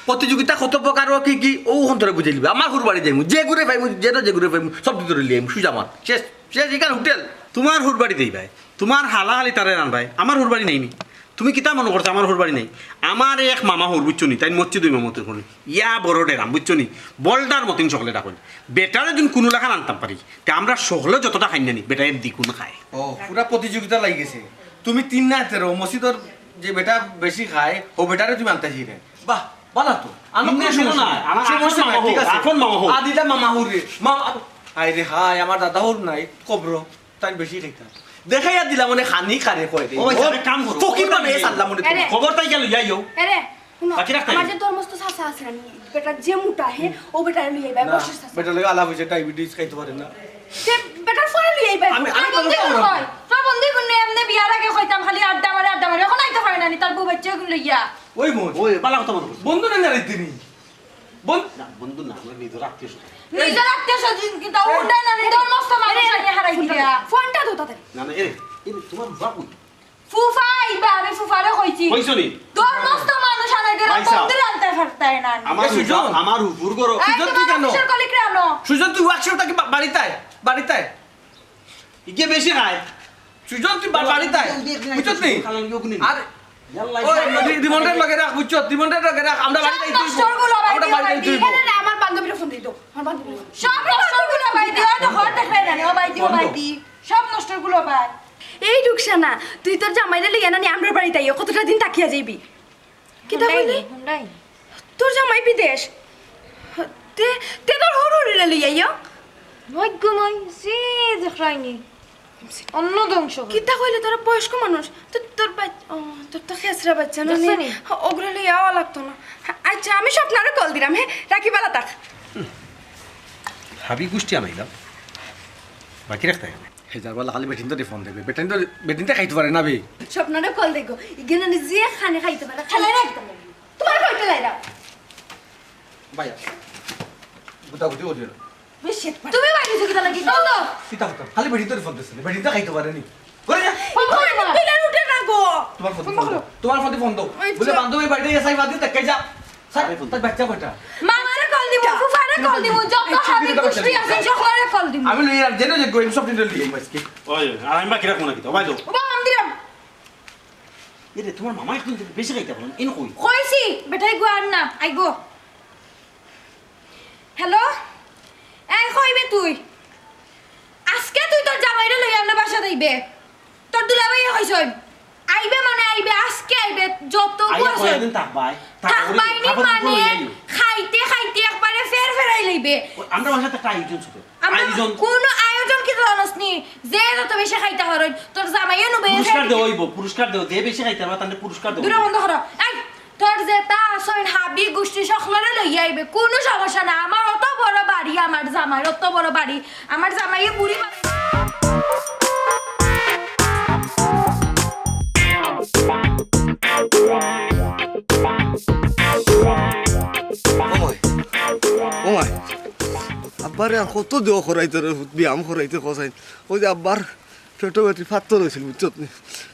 প্রতিযোগিতা কত প্রকার, ও কি কি, ও হন্তরে বুঝাই লিবা। আমার হুর বাড়ি যাইমু, যেগুরে পাইমু, যেটা যেগুরে পাইমু, সব ভিতরে লিয়াইমু, সুজা মাত। শেষ, শেষ, এখান হোটেল। তুমার হুর বাড়ি দেই ভাই, তুমার হালা হালি তারে রান ভাই, আমার হুর বাড়ি নাই নি। তুমি কিতা মনো করছো আমার হুর বাড়ি নাই? আমার এক মামা হুর, বুঝছো নি? তাইন মসজিদ ইমামতি করইন। ইয়া বড় ডেরাম, বুঝছো নি? বলদার মতিন সকলে ডাকইন। বেটারে যুদি কুনু লাখান আনতাম পারি, তে আমরা সকলে যতটা খাই না নি, বেটায় দ্বিগুণ খায়। ও, পুরা প্রতিযোগিতা লাগি গেছে। তুমি তিন না তেরো, মসজিদর যে বেটা বেশি খায়, ও বেটারে তুমি আনতায় নি। বাহ, বালা তো। আমার তিন কুনু না তেরো সমস্যা না, নাই। আমার সমস্যা আপন নাই, মামা ঠিক হুর, আছে। আপন মামা হুর। আদিলা মামা হুর রে। মামা, হায় রে হায়, আমার দাদা হুর নাই, কবর। তাইন বেশি খাইতা। দেখাইয়া দিলা মানে খানি কারে কয় রে। ও ভাই, ও, এক কাম করো। ফকির বানাইয়া ছাড়লাম মানে এরে। তুমি। খবর তাই গেল, যাইও। এরে, হুনো, বাকি রাখতে আমার নাই। যে ধর্মস্থ চাচা আছে না, বেটা যে মোটা হে, ও বেটা লইয়া আইবা, না, বর্ষের চাচা। বেটা লইয়া আলাপ হইছে, ডায়াবেটিস খাইতে পারে না। তে বেটার ফরে লইয়া আইবা। আমি, আমি প্রবন্ধী বলতে গুণ পারবো না। কই? প্রবন্ধী গুণ নেই, এমনি বিয়ার আগে কইতাম খালি আড্ডা মারে, আড্ডা মারে। অখন আইতে পারে না নি, তার বউ বাচ্চা গুণ লইয়া। ওই মন। ওই, বালা কথা মনে করছো। বন্ধু না, না রে তিনি। বন- না, বন্ধু না, আমরা নিজের আত্মীয় স্বজন। নিজের আত্মীয় স্বজন, কিন্তু এই, উঠে না, নিজের মস্ত মানুষ আনিয়া হারাই দিয়া। ফোনটা দে তাড়াতাড়ি। না, না, এরে, এরে, তোমার বাবু। ফুফা আইবা, আমি ফুফারে কইছি। কইছো নি? তোর মস্ত মানুষ আনাই দিলে ভাই সাহেব, বন্ধু আনতে পারতায় না। আমার এই সুজন। ফুফা, আমার হুফুর করো। এই সুজন, তুই তোমার কেন? অফিসের কলিগ রে আনো। সুজন, তুই ওয়ার্কশপ থাকি বা-, বাড়িত আয়, বাড়িত আয়। ইগে বেশি খায়। সুজন, তুই বা-, বাড়িত আয়। ওই যে এখানে বুঝছত নি? খালান গিয়ে ওখানে আর ইয়াল্লা, ওই ইসলাম রি-, রিমন্ডার লগে রাখ, বুঝছত? রিমন্ডার লগে রাখ। আমরা বাড়িত আইতে হইব। নষ্টর গুলো ভাই আমরা দিও, বাড়িত ভাই আইতে দিও। হইব। এরে, এরে, আমার বান্ধবীরে ফোন দিত। আমার বান্ধবী। সব নষ্টর গুলো ভাই দিও, ওই দেখো, দেখো না, ও ভাই দিও, ও ভাই দি। সব নষ্টর গুলো ভাই। এই রুকসানা, তুই তোর জামাইরে লইয়া না নি আমরার বাড়িত আইও, কতটা দিন থাকিয়া যাইবি? কিতা হুনরায় কইলি? নি, হুনরায় নি। তোর জামাই বিদেশ? তে, তে তোর হুরহুরিরে লইয়া আইও। ওই ঘুমাই, যে দেখরায় নি। অন্য ধ্বংস করে। কিতা কইলে তোরা বয়স্ক মানুষ? তো তোর বাচ-, ও, তোর তো খেসরা বাচ্চা না দেখছো নি? নি? ওগুরে লইয়া আওয়া লাগতো না। আচ্ছা, আমি স্বপ্নারে কল দিলাম, হে, রাখি বালা থাক। হাবি গুষ্টি আনাইলাম। বাকি রাখতে হয়। হে যার বলা খালি বেটিন্তরে ফোন দেবে। বেটিন্তরে, বেটিন্তে খাইতে পারে না বে। স্বপ্নারে কল দেখো। ইগেন আমি যে খানে খাইতে পারে, খালাই রাখতে পারে। তোমার কইতে লাইরা। ভাইয়া, গুতাগুতি করিও না। বেশি তুমি বাইরে থেকে তাহলে কি করলো? কিতা কথা? খালি বেটিন্তরে ফোন দিছে। বেটিন্তে খাইতে পারে নি। করে যা। ফোন করো না। তুই আর উঠে না গো। তোমার ফোন, ফোন ফোন করো। দাও। তোমার ফোন ফোন দাও। ওই বুলে, চল। বান্ধবী বাড়িতে এসে বাদ দিয়ে তাকে যা। স্যার, আরে ফোন তার বাচ্চা কয়টা? মামারে কল দিমু, ফুফারে কল দিমু, যত এই হাবি চিঠিটা গুষ্টি বাচ্চা আছে, সকলরে কল দিমু। আমি লই আর জেনে যে গো, আমি সব দিন লই আজকে। ওই, আর আমি বাকি রাখবো না কিতা? ওই যাও। বাবা, আমি দিলাম। এরে, তোমার মামা একদিন থেকে বেশি খাইতে পারেন, এনে কই? কইছি, বেটাই গো আর না, আইগো। হ্যালো? এই কইবে তুই? আজকে তুই তোর জামাইরে লই আমরা বাসাত আইবে। তোর দুলাভাই কইছইন। আইবে মানে আইবে, আজকে আইবে, যত আইয়া বয়স অইব। কয়দিন থাকবায়? থাকবায় নি থাকবায় মানে, লই আইও। খাইতে খাইতে একবারে ফের ফেরাই লইবে। ও, আমরা বাসাত একটা আয়োজন ছিল। আমরা আয়োজন। কোনো আয়োজন কিতা জানোস নি? যে যত বেশি খাইতা পারইন, তোর জামাইয়ে নুবে পুরস্কার দেওয়া অইব, পুরস্কার দেওয়া, যে বেশি খাইতা পারবা, তাহলে পুরস্কার দেওয়া অইব। দূরে বন্ধ করো। এই, তোর যেতা আছইন হাবি গুষ্টি সকলরে লইয়া আইবে, কোনো সমস্যা না। আমার অত বড় বাড়ি, আমার জামাইর অত বড় বাড়ি, আমার জামাইয়ে বুড়ি বানাই ও মাই, ও মাই, আব্বারে আর কত দেওয়া করাইতে রে, ব্যায়াম করাইতে কসাই। ওই যে আব্বার পেটো বেটি ফাত্তর অইছিল, বুঝছত নি?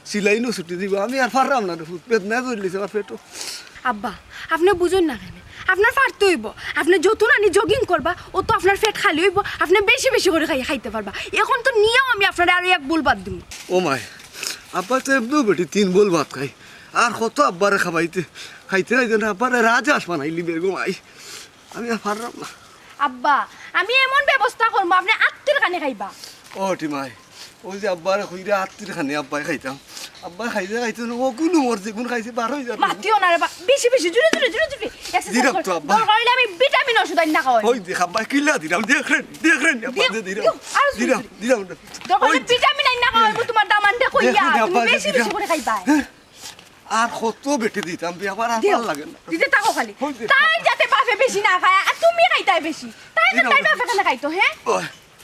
সিলাইনও ছুটি দিব, আমি আর পাররাম না রে, পেট না ধরলিছে আমার পেটো। আব্বা, আপনে বুঝইন না কেনে? আপনার পারতে অইব। আপনে যত নানি জগিং করবা, অত আপনার পেট খালি অইব, আপনে বেশি বেশি করি খাই-, খাইতে পারবা। এখন তো নিয়াও আমি আপনারে আরো এক বোল ভাত দিমু। ও মাই, আব্বা তো এমনেও বেটি তিন বোল ভাত খাই, আর কত আব্বারে খাবাইতে, খাইতে খাইতে না আব্বারে রাজহাঁস বানাইলি বেগম আই। আমি আর পাররাম না। আব্বা, আমি এমন ব্যবস্থা করমু, আপনে আত্তির খানি খাইবা। ও টিমাই, ওই যে আব্বারে কইরা আত্তির খানি আব্বায় খাইতাম। আব্বায় খাইতে খাইতে না, ও কুনু মর যেগুন খাইছে বার অই যাবে। মাতিও না রে বা, বেশি বেশি, জুরে জুরে, জুরে জুরে। Exercise দিরাম কর। তো আব্বা। দরকার অইলে আমি ভিটামিন ওষুধ আনি না খাওয়াই। ওই দেখ আব্বায় কিলা দিরাম, দেখ রে, দেখ রে, আব্বা দিও, দে দিরাম। দিও, আরো জুরে দিরাম, জুরে। দিরাম। দরকার অইলে ভিটামিন আনি না খাওয়াই, তোমার দামান্দে কইয়া, দেখ রে, আব্বা তুমি দে বেশি বেশি দিরাম। করে খাইবা। হ্যাঁ? আর কত বেটি দিতাম, বে আবার আর দিও। ভালা লাগে না। দিতে থাকো খালি। হই দে। তাই যাতে বাপে বেশি না খায়, আর তুমি খাইতায় বেশি। তাই তো দিলাম। তাই বাপে খালি খাইতো, হ্যাঁ? ওই।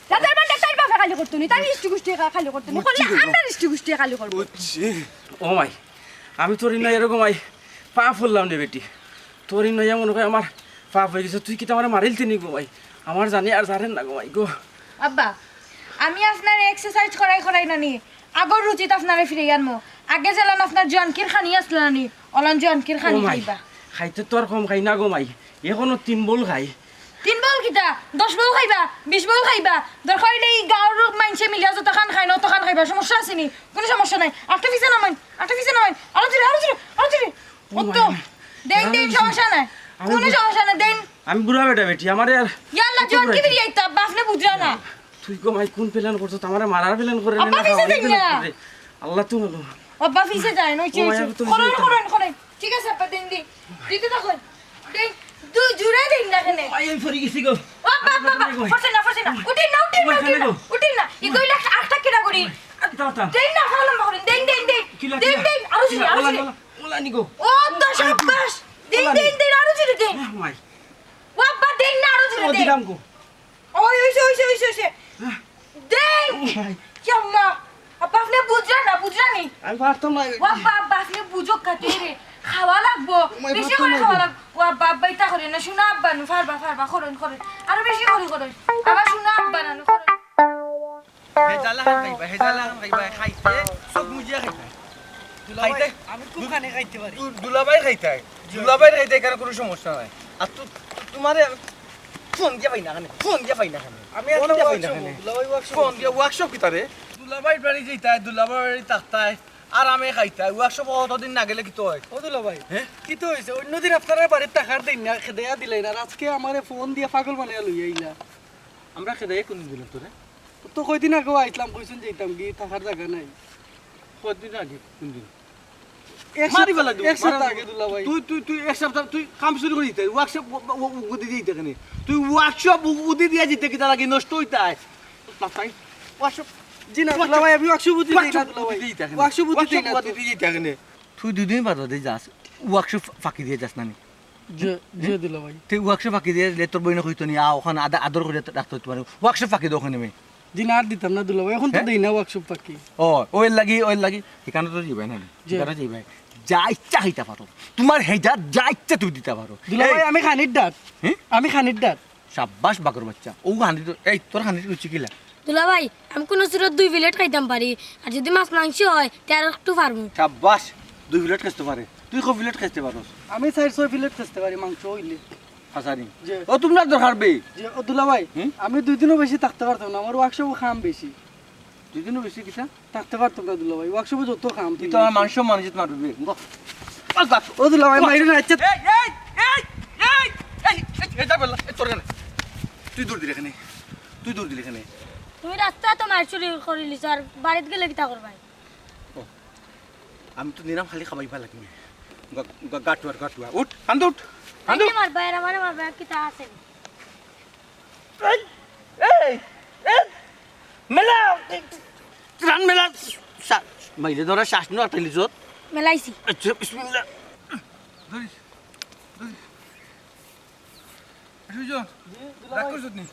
রাতের বেলা তাই বাপে খালি করতো নি, তাই ইষ্টি গুষ্টি খা-, খালি করতো নি। বুঝছি করলে রে গো। আমরা ইষ্টি গুষ্টি খালি করবো। বুঝছি। ও মাই, আমি তোর ইনো এরকম আই পাপ করলাম রে বেটি। তোর ইনো এমন করে আমার পাপ অই গেছে, তুই কিতা আমারে মারিলতে নি গো মাই? আমার জানে আর জারের না গো মাই গো। আব্বা, আমি আপনারে এক্সারসাইজ করাই করাই নানি, আগর রুচিত আপনারে ফিরাই আনমু। আগে যেলান আপনার জোয়ানকির খানি আছলা নানি, অলান জোয়ানকির খানি ও মাই, খাইবা। খাইতে তো আর কম খাই না গো মাই, এখনো তিন বল খাই। তিন বল কিতা? দশ বল খাইবা, বিশ বল খাইবা। দরকার অইলে ই গাঁওর মাইনষে মিলিয়া যতখান খাইন, অতখান খাইবা, সমস্যা আছে নি? কুনু সমস্যা নাই। আটটা পিছে নামাইন, আটটা পিছে নামাইন। আরো জোরে, আরো জোরে, আরো জোরে। ও অত মাই, দেইন, দেইন, সমস্যা নাই। কুনু সমস্যা নাই, দেইন। আমি বুড়া বেটা বেটি, আমারে আর ইয়াল্লা, জোয়ানকি ফিরাইতা, আব্বা, আপনে বুঝরা না। তুই গো মাই কুন প্ল্যান করছস? আমারে মারার প্ল্যান করে নি, আব্বা, না পিছে খাওয়ার প্ল্যান না। করে? আল্লাহ তো ভালো। আব্বা, পিছে যাইন, ওই যে, ও মাই, ওই যে। আমি তো করইন, করইন, করইন। ঠিক আছে, আব্বা, দেইন, দেইন। দিতে থাকইন। দেইন, দু-, জুড়ে দেইন না কেনে। আই, আমি পড়ি গেছি গো। ও আব্বা, আব্বা, আব্বা, পড়ছেন না, পড়ছেন না। উঠেন না, উঠেন না, উঠেন না, উঠেন না। ইগো ইলা আটটা কিনা করি। দেইন না, ভালো লম্বা করেন। দেইন, দেইন, দেইন। কিলা, দেইন, কিলা? দেইন, আরো জুড়ে, আরো জুড়ে। ওলা, ওলা, ওলা নিগো। ও, দশ অভ্যাস। দেইন, ওলা দেইন, নি। দেইন, আরো জুড়ে দেইন। ও মাই। ও আব্বা, দেইন না, আরো জুড়ে ও দেইন। দিলাম গো। ওই, ওই, ওই, ওই, ওই, ওই। দেইন। ও মাই। কি আম্মা? আব্বা, আপনে বুঝরা না, বুঝরা নি? আমি পারতাম না। ও আব্বা, আব্বা, আপনে বুঝউক্কা তে রে। খাওয়া লাগবো। ও মাই, বেশি পারতাম করে না খাওয়া গো। লাগবো। ও আব্বা, আব্বা, ইতা করেন না। শুনো আব্বা, নু, পারবা, পারবা, করইন, করইন। আরো বেশি করে করইন। আবার শুনো আব্বা, না, নু, করইন। হেজালা খান খাইবা, হেজালা খান খাইবা, খাইতে চোখ মুজিয়া খাইবা। দুলাভাই, খাইতে? আমি খুব খানি খাইতে পারি। দু-, দুলাভাই খাইতায়। জি। দুলাভাই খাইতায়, এখানে কোনো সমস্যা নাই। আর তু-, তোমারে আমি ফোন দিয়া পাই না কেনে, ফোন দিয়া পাই না কেনে, আমি ফোন একটা দিয়া পাই না ওয়ার্কশপ, কেনে। দুলাভাই ওয়ার্কশপ ফোন দিয়া ওয়ার্কশপ কিতা রে? দুলাভাই বাড়ি যাইতায়, দুলাভাই বাড়ি থাকতায়, আর আমি খাইতায়। ওয়ার্কশপ অতদিন না গেলে কিতা অয়? ও দুলাভাই, হ্যাঁ? কিতা অইছে? অন্যদিন আপনারা বাড়িত থাকার দিন না, খেদাইয়া দিলাইন, আর আজকে আমারে ফোন দিয়া পাগল বানাইয়া লইয়া আইলা। আমরা খেদাইয়া কোনদিন দিলাম তোরে? তো কয়দিন আগেও আইছলাম, কইছইন যাইতাম গি, থাকার জাগা নাই। কয়দিন আগে? কোন দিন? এক মারি সপ্তাহ, ফেলাই দিব, এক সপ্তাহ মারি আগে ফেলাই দিব। দুলাভাই। তুই, তুই, তুই এক সপ্তাহ তুই কাম শুরু করি দিতে। ওয়ার্কশপ উ-, উ-, উ-, উদি দিয়ে দিতে কেনে? তুই ওয়ার্কশপ উ-, উদি দিয়ে দিতে কিতা লাগে? নষ্ট হইতে আয়। মাথায়। ওয়ার্কশপ, জি না, ওয়ার্কশপ, দুলাভাই, আমি ওয়ার্কশপ উদি দেই না, ওয়ার্কশপ দুলাভাই। উদি দিতে কেনে? ওয়ার্কশপ উদি দেই না তো। উদি দিতে কেনে? তুই দুদিন বাদে বাদে যাস, ওয়ার্কশপ ফাঁকি দিয়ে যাস না নি? জি, জি, দুলাভাই। তুই ওয়ার্কশপ ফাঁকি দিয়ে দিলে তোর বইনে কইতো নি, আ, ওখানে আদা-, আদর করে রাখতে হইতে পারে। ওয়ার্কশপ ফাঁকি দে ওখানে আমি। জি না, আর দিতাম না দুলাভাই, এখন তো হ্যাঁ? দেই না ওয়ার্কশপ ফাঁকি। ও, ওই লাগি, ওই লাগি। ঠিকানা তো দিবাই না নি? জি। ঠিকানা দিবাই। যা ইচ্ছা খাইতা পারো। তোমার হেজাত যা ইচ্ছা তুমি দিতা পারো। দুলাভাই, এই। আমি খানির ডাট। হ্যাঁ? আমি খানির ডাট। সাব্বাস বাঘর বাচ্চা। ও খানির তো, এই তোর খানির রুচি কিলা? দুলাভাই, আমি কোনো সুরত দুই প্লেট খাইতাম পারি, আর যদি মাছ মাংস হয়, তে আর একটু পারমু। সাব্বাস, দুই প্লেট খাইতে পারে। তুই কয় প্লেট খাইতে পারস? আমি চাইর ছয় প্লেট খাইতে পারি মাংস হইলে। হাসানি। জি। ও তোমরা দরকার বে। জি, ও দুলাভাই, হুম? আমি দুই দিনও বেশি থাকতে পারতাম না, আমার ওয়ার্কশপও কাম বেশি। দুই দিনও বেশি কিতা? থাকতে পারতাম না দুলাভাই, ওয়ার্কশপে যত কাম। তুই তো আমার মাংস মানুষ মারবি বে। ও দুলাভাই, মাইরে না, আচ্ছা। এই, এই, এই, এই, এই, এই, এই, যা বললা, এই তোর কেনে? তুই দৌড় দিলে কেনে? তুই দৌড় দিলে কেনে? তুমি রাস্তা তো মার চুরি করিলিছো, আর বাড়িত গেলে কিতা করবায়? ও, আমি তো নিলাম খালি খাবাইবা লাগি। গা-, গা-, গাটুয়ার গাটুয়া। উঠ, কান্দো উঠ, কান্দো। এই যে মারবা, এরা মারে মারবা, কিতা আছে? এই, এই, এই, মেলা, রান মেলা, শা-, মাইরে ধরা শ্বাস নিয়ে আটাইলি যত। মেলাইছি। আচ্ছা, বিসমিল্লাহ। ধরিস, ধরিস। সুজন, জি, দুলাভাই। রাগ করছত নি?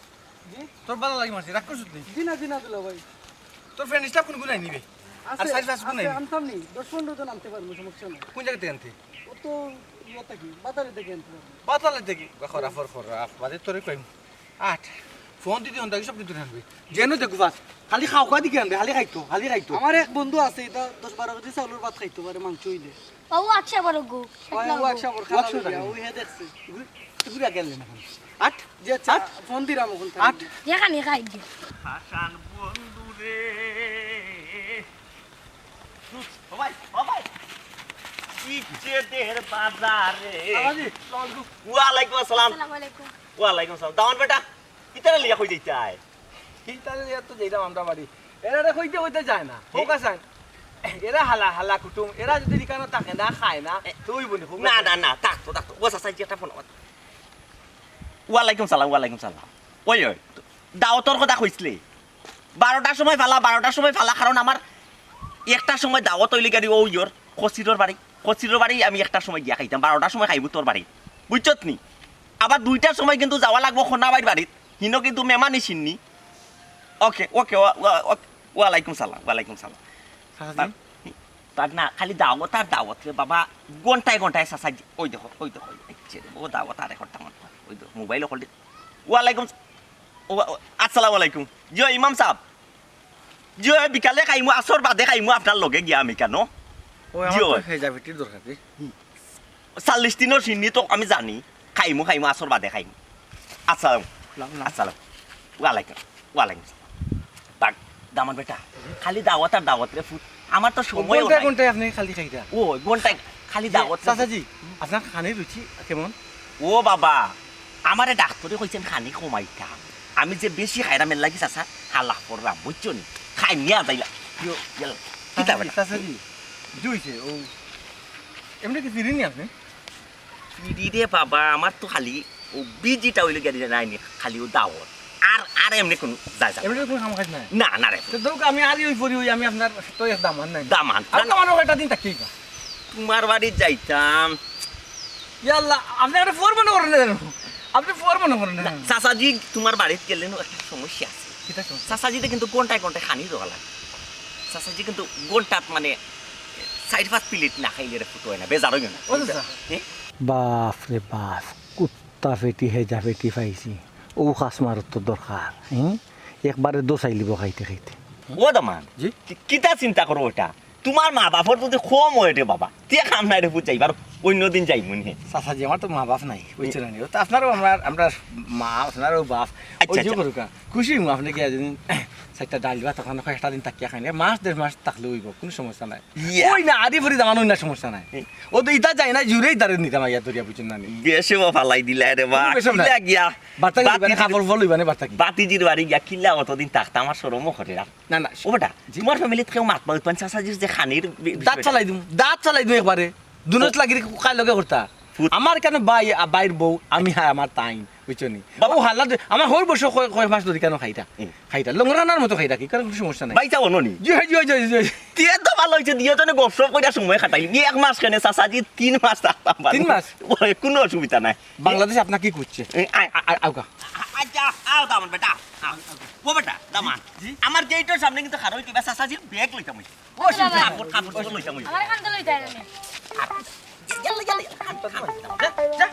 জি? তোর বালা লাগি মারছি, রাগ করছত নি? জি না, জি না, দুলাভাই। তোর ফ্রেন্ড স্টাফ কোন গুণ আইনি বে? আর আছে, চার পাঁচ গুণ আছে, আইনি। আনতাম নি, দশ পনেরো জন আনতে পারবো, সমস্যা নাই। কোন জায়গা থেকে আনতে? ও তো ইয়ে থাকি, বাতালে থেকে আনতে পারবো। বাতালে থেকে? বা খরা, ফর, খরা, বাদে তোরে কইম। আট। ফোন দিতে হন, সব দিতে আনবে। যেন দেখো বাস, খালি খাও, খাওয়া দিকে আনবে, খালি খাইতো, খালি খাইতো। আমার এক বন্ধু আছে, এটা দশ বারো কেজি চাউলের ভাত খাইতো পারে, মাংস হইলে। ও আচ্ছা, বড় গো। ওই, ও আচ্ছা, বড় খাওয়া ওয়াকশপ লাগে, রাখেন। ওই হে দেখছে। ঘুরে, ঘুরে গেলেন এখন। আট? জি, আচ্ছা, আট? ফোন দিলাম এখন। আট? যেখানে খাই গিয়ে। হাসান বন্ধু রে। ও ভাই, ও ভাই। ইজ্জতের বাজারে। বাবাজি, আসসালামু আলাইকুম। ওয়ালাইকুম আসসালাম। আসসালামু আলাইকুম। ওয়ালাইকুম আসসালাম। দামান বেটা, কিতারে লিয়া কই যাইতায়? কিতারে লিয়া তো যাইতাম আমরা বাড়ি। এরা রে কইতে কইতে যায় না। এ? হোক আসান। এরা হালা, হালা কুটুম। এরা যদি ঠিকানা থাকে না, খায় না, তো ওই বলি, হোক না, আসান। না, না, থাকতো, থাকতো। ও চাচা, এই যে একটা ফোন আমার। ওয়ালাইকুম সালাম, ওয়ালাইকুম সালাম। ওই, ওই, দাওয়াতর কথা কইছলে। বারোটার সময় ফালা, বারোটার সময় ফালা, কারণ আমার একটার সময় দাওয়াত অইলে গাড়ি ও ইয়র, কসিরর বাড়ি। কসিরর বাড়ি আমি একটার সময় গিয়া খাইতাম, বারোটার সময় খাইমু তোর বাড়ি। বুঝছত নি? আবার দুইটার সময় কিন্তু যাওয়া লাগবো খোনা ভাইর বাড়িত। হিনো কিন্তু মেমানি চিননি। ওকে, ওকে, ওয়া-, ওয়া-, ওকে। ওয়ালাইকুম সালাম, ওয়ালাইকুম সালাম। চাচাজি? তার, তার না, খালি দাওয়াত আর দাওয়াত রে বাবা, ঘন্টায় ঘন্টায় চাচাজি, ওই দেখো, ওই দেখো, ওই দেখো, ও দাওয়াত আর এখন দাওয়াত। মোবাইল কল দি-, ওয়ালাইকুম স-, ও, ও, আসসালামু আলাইকুম। জি অয় ইমাম সাব। জি অয়, বিকালে খাইমু, আসর বাদে খাইমু আপনার লগে গিয়া আমি কেন? ওই আমার জি তো অয়। হেজা ফেটির দরকার রে। চাল্লিশ দিনর শিন্নি তো আমি জানি। খাইমু, খাইমু, আসর বাদে খাইমু। আসসালাম। লাম, লাম। আসসালাম। ওয়ালাইকুম। ওয়ালাইকুম সালাম। বাক, দামান বেটা, খালি দাওয়াত আর দাওয়াত রে ফুত। আমার তো সময় ঘন্টায় নাই। ঘন্টায় আপনি খালি খাইতা? ও, ঘন্টায় খালি যে, দাওয়াত রে ফুত। চাচাজি, আপনার খানির রুচি কেমন? ও বাবা, আমারে ডাক্তরে কইছেন খানি কমাইতাম। আমি যে বেশি খাইরাম এর লাগি চাচা, হালা করলাম, বুঝছো নি? খাই নিয়া যাইলা। ইয়ো, ইয়াল্লা। কিতা চাচাজি, বেটা? চাচাজি, জুইছে, ও, এমনি কি ফিরিনি আপনি? ফিরি রে বাবা, আমার তো খালি ও বিজিটা অইলো গিয়া নাই নি, খালি ও দাওয়াত। আর, আর এমনি কোনো যায় যায়। এমনি কোনো কাম কাজ নাই? না, না রে। তো দোক আমি আর ওই পরি ওই আমি আপনার তো এক দামান নাই। দামান? আর না, না। দামান ওটা দিন তাকিয়ে গা। তোমার বাড়ি যাইতাম। ইয়াল্লা, আপনি একটা ফোর মনে করেন না জানো? আপনি ফোর মনে করেন না না, জানো? চাচাজি, তোমার বাড়িত গেলে না একটা সমস্যা আছে। কিতা সমস্যা? চাচাজিতে কিন্তু ঘন্টায় ঘন্টায় খানি দেওয়া লাগে। চাচাজি কিন্তু ঘন্টাত মানে চাইর পাঁচ প্লেট না খাইলে রে ফুটো অয় না, বেজার অইও না। ও চাচা। এ? বাফ রে বাফ, কুত্তা ফেটি হেজা ফেটি পাইছি। ও খাস মারত তো দরকার, হুম? একবারে দোসাইলিব খাইতে খাইতে। ও দামান, জি? কি-, কিতা চিন্তা করো ওটা? তোমার মা বাপর যদি কম অয় রে বাবা, তে কাম নাই রে ফুত যাইবার, অন্য দিন যাইমু নে। চাচাজি, আমার তো মা বাপ নাই, বুঝছো না নি? ও তো আপনারও আমার, আমরা মা, আপনারও বাপ। আচ্ছা, ওই যে আচ্ছা। করুকা, খুশি অইমু আপনি কি একদিন চাইরটা ডাইল ভাত ওখানে কয়েকটা দিন থাকিয়া খাইন। মাস দেড় মাস থাকলে অইব, কোনো সমস্যা নাই। ইয়া। ওই না, আদি ভরি দামান অই না, সমস্যা নাই। হুম। ও তো ইতা যায় না, জুরেই দাঁড়িয়ে নিতাম আইয়া ধরিয়া, বুঝছেন না নি? বেশে বা ফালাই দিলা রে বা। কোনো বেশে না। কিলা গিয়া? বার্তা কি বাতি লইবা নি, জির-, কাপড় ফল লইবা নি, বার্তা কি? বাতিজির বাড়ি গিয়া কিলা অতদিন থাকতাম, আমার শরমও করে আর। না, না, ও বেটা, জি। তোমার ফ্যামিলিত কেউ মাত মাউত পান চাচাজির যে খানির বি-, দাঁত বিষয়টা? ফালাই দিমু, দাঁত ফালাই দিমু একবারে। দুনস ও। লাগি কার লগে করতা? ফুত। আমার কেন ভাই, আ, ভাইর বউ, আমি হ্যাঁ আমার তাইন, বুঝছো নি? বাবা। ও হাল্লা দে-, আমার হর বসে কয়, কয় মাস ধরি কেন খাইতা? হুম। খাইতা, লঙ্গরানার মতো খাইতা কি, কারণ কোনো সমস্যা নাই। ভাই যাও নি? জি, জি, জি, জি, জি। তে তো ভালো হইছে, দুইজনে গপসপ কইরা সময় কাটাইলি। এক মাস কেনে চাচাজি, তিন মাস থাকতাম পারবো। তিন মাস? ওই, কোনো অসুবিধা নাই। বাংলাদেশ আপনাকে কি করছে? এ, আয়। আ-, আ-, আউকা। আ-, আচ্ছা, আও দামান বেটা, আও। ও বেটা, দামান। জি। আমার গেইটর সামনে কিন্তু খারো কিবা চাচাজির ব্যাগ লইতাম অইছে। ও, বাবা। কাপড়, কাপড় চোপড় লইতাম অইছে। আমার কান্দে লইতে হয় না। যা, যা, যা, যা।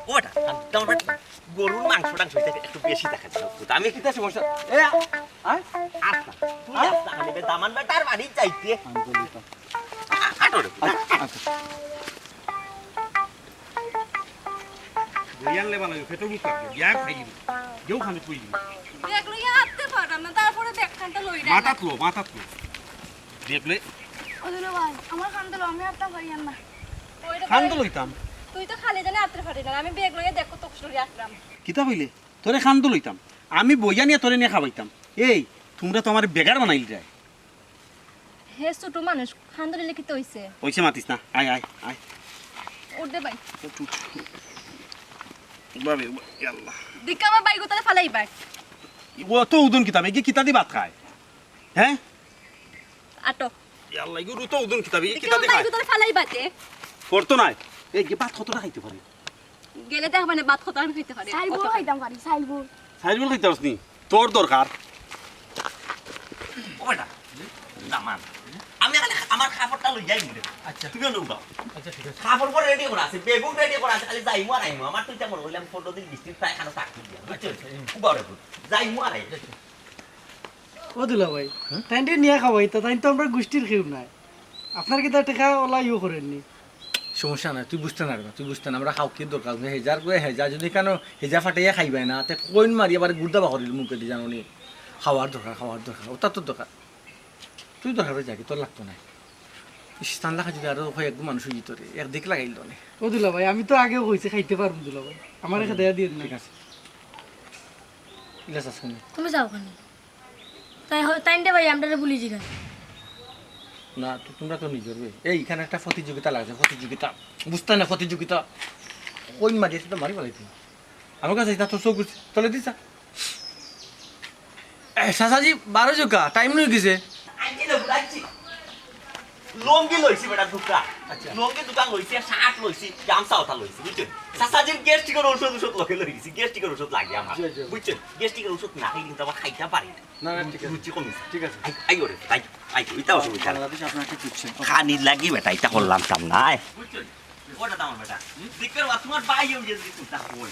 ও বেটা, দামান বেটা। গরুর মাংস টাংস হইতে একটু বেশি দেখা যায়। আমি কিতা সমস্যা? এ, আয়। আচ্ছা, তুই আয়। আচ্ছা, আমি বে দামান বেটার বাড়ি যাইতে। আ-, আটো রে। আচ্ছা, আচ্ছা। বইয়ার লেবা লাগে, পেটো মুখ লাগবে, বিয়া খাই দিবি। কেউ খালি কই দিবি। ব্যাগ লইয়া আটতে পারলাম না, তারপরে ব্যাগ খানটা লই না। মাথাত লো, মাথাত লো। ব্যাগ লই। ও দুলা ভাই, আমার কান্দে লো, আমি আটতাম পারি না। ওই রে কান্দে ভাই, লইতাম। তুই তো খালি জানে আটতে পারি না, আমি ব্যাগ লইয়া দেখো তো কষ্টরি আটলাম। কিতা কইলে? তোরে কান্দে লইতাম। আমি বইয়া নিয়া তোরে নিয়া খাবাইতাম। এই, তোমরা তো আমার বেগার বানাইল যায়। হে ছোট মানুষ, কান্দে লইলে কিতা অইছে? অইছে মাতিস না। আয়, আয়, আয়। উঠ দে ভাই। উঠ, উঠ। বাবে, বাবে, ইয়াল্লা। দিকে আমার বাইগো তাহলে ফালাই বাট। ও তো উদুন কিতা, এগিয়ে কিতা দি ভাত খায়? হ্যাঁ? আটো। ইয়াল্লা, এগু তো উদুন কিতা, এগিয়ে দিকে কিতা দি আমার খায়? বাইগো তাহলে ফালাই বাটে। করতো নাই। এই যে ভাত কতটা খাইতে পারে? গেলে দেখ মানে ভাত কতখান খাইতে পারে। চাইল বল খাইতাম পারি, চাইল বল। চাইল বল খাইতে পারস নি? তোর দরকার। ও বেটা, দামান। আমি এখানে আমার কাপড়টা লই যাই মরে। আচ্ছা। তুমিও লও যাও। আচ্ছা, ঠিক আছে। কাপড় পরে রেডি করা আছে, বেগুন রেডি করা আছে, খালি যাইমু আর আইমু। আমার তো ইচ্ছা মনে হইলে আমি পনেরো দিন, বিশ দিন প্রায় এখানে থাকি দিয়া। বুঝছো? আচ্ছা, আচ্ছা, হুম। উবাও রে পুত। যাইমু আর আইমু। আচ্ছা, আচ্ছা। ও দুলা ভাই, হ্যাঁ? তাইন নিয়া খাওয়াই তো, তাইন তো আমরা গোষ্ঠীর কেউ নাই। আপনার কিতা টেকা ওলা ইউ করেননি? সমস্যা নাই, তুই বুঝতে না রে বা, তুই বুঝতে না। আমরা খাও কি দরকার আছে? হেজার করে হেজা, যদি কেন হেজা ফাটাইয়া খাইবায় না, তে কইন মারি আবার গুর্দা বাকরিল মুখে দি জানো নি? খাওয়ার দরকার, খাওয়ার দরকার, ওটা তো দরকার। তুই দরকার হয়ে যাবি, তোর লাগতো নাই। ইস, তান লাগা যদি আরো হয় এক মানুষ হয়ে যেত রে, একদিক লাগাইল তো নে। ও দুলা ভাই, আমি তো আগেও কইছি খাইতে পারবো দুলা ভাই, আমার এখানে দেয়া দিয়ে না। ঠিক আছে। ইলাস আছে নি? তুমি যাও ওখানে। তাই হ-, তাইন দে ভাই, আমরারে বুলি জিগা। না, তো তোমরা তো নিজর বে। এই, এখানে একটা প্রতিযোগিতা লাগছে, প্রতিযোগিতা। বুঝতে না, প্রতিযোগিতা। কইন মারি আছে তো মারি বলে তুমি। আমার কাছে এটা তো চোখ উঠছে। চলে দিছা। এ, চাচাজি, বারো জোকা, টাইম নই গেছে। আইছি না, আইছি। লুঙ্গি লইছি বেটা দুটা। আচ্ছা। লুঙ্গি দুটা লইছি, আর শার্ট লইছি, গামছা ওটা লইছি, বুঝছেন? চাচাজির গ্যাস্ট্রিকের ঔষধ, ঔষধ লগে লই গেছি, গ্যাস্ট্রিকের ঔষধ লাগে আমার, জি, জি। বুঝছেন? গ্যাস্ট্রিকের ঔষধ না খাইলে কিন্তু আমার খাইতে পারি না। না, না, ঠিক আছে। রুচি কমিছে। ঠিক আছে। আই, আই ওরে, আই, আই, এটা অসুবিধা না। বাংলাদেশ আপনাকে খুঁজছে। খানির লাগি বেটা, এটা করলাম কাম না, আয়। বুঝছেন? ওটা দাম বেটা। দিকের ওয়া তোমার ভাই ওই যে চিন্তা কই।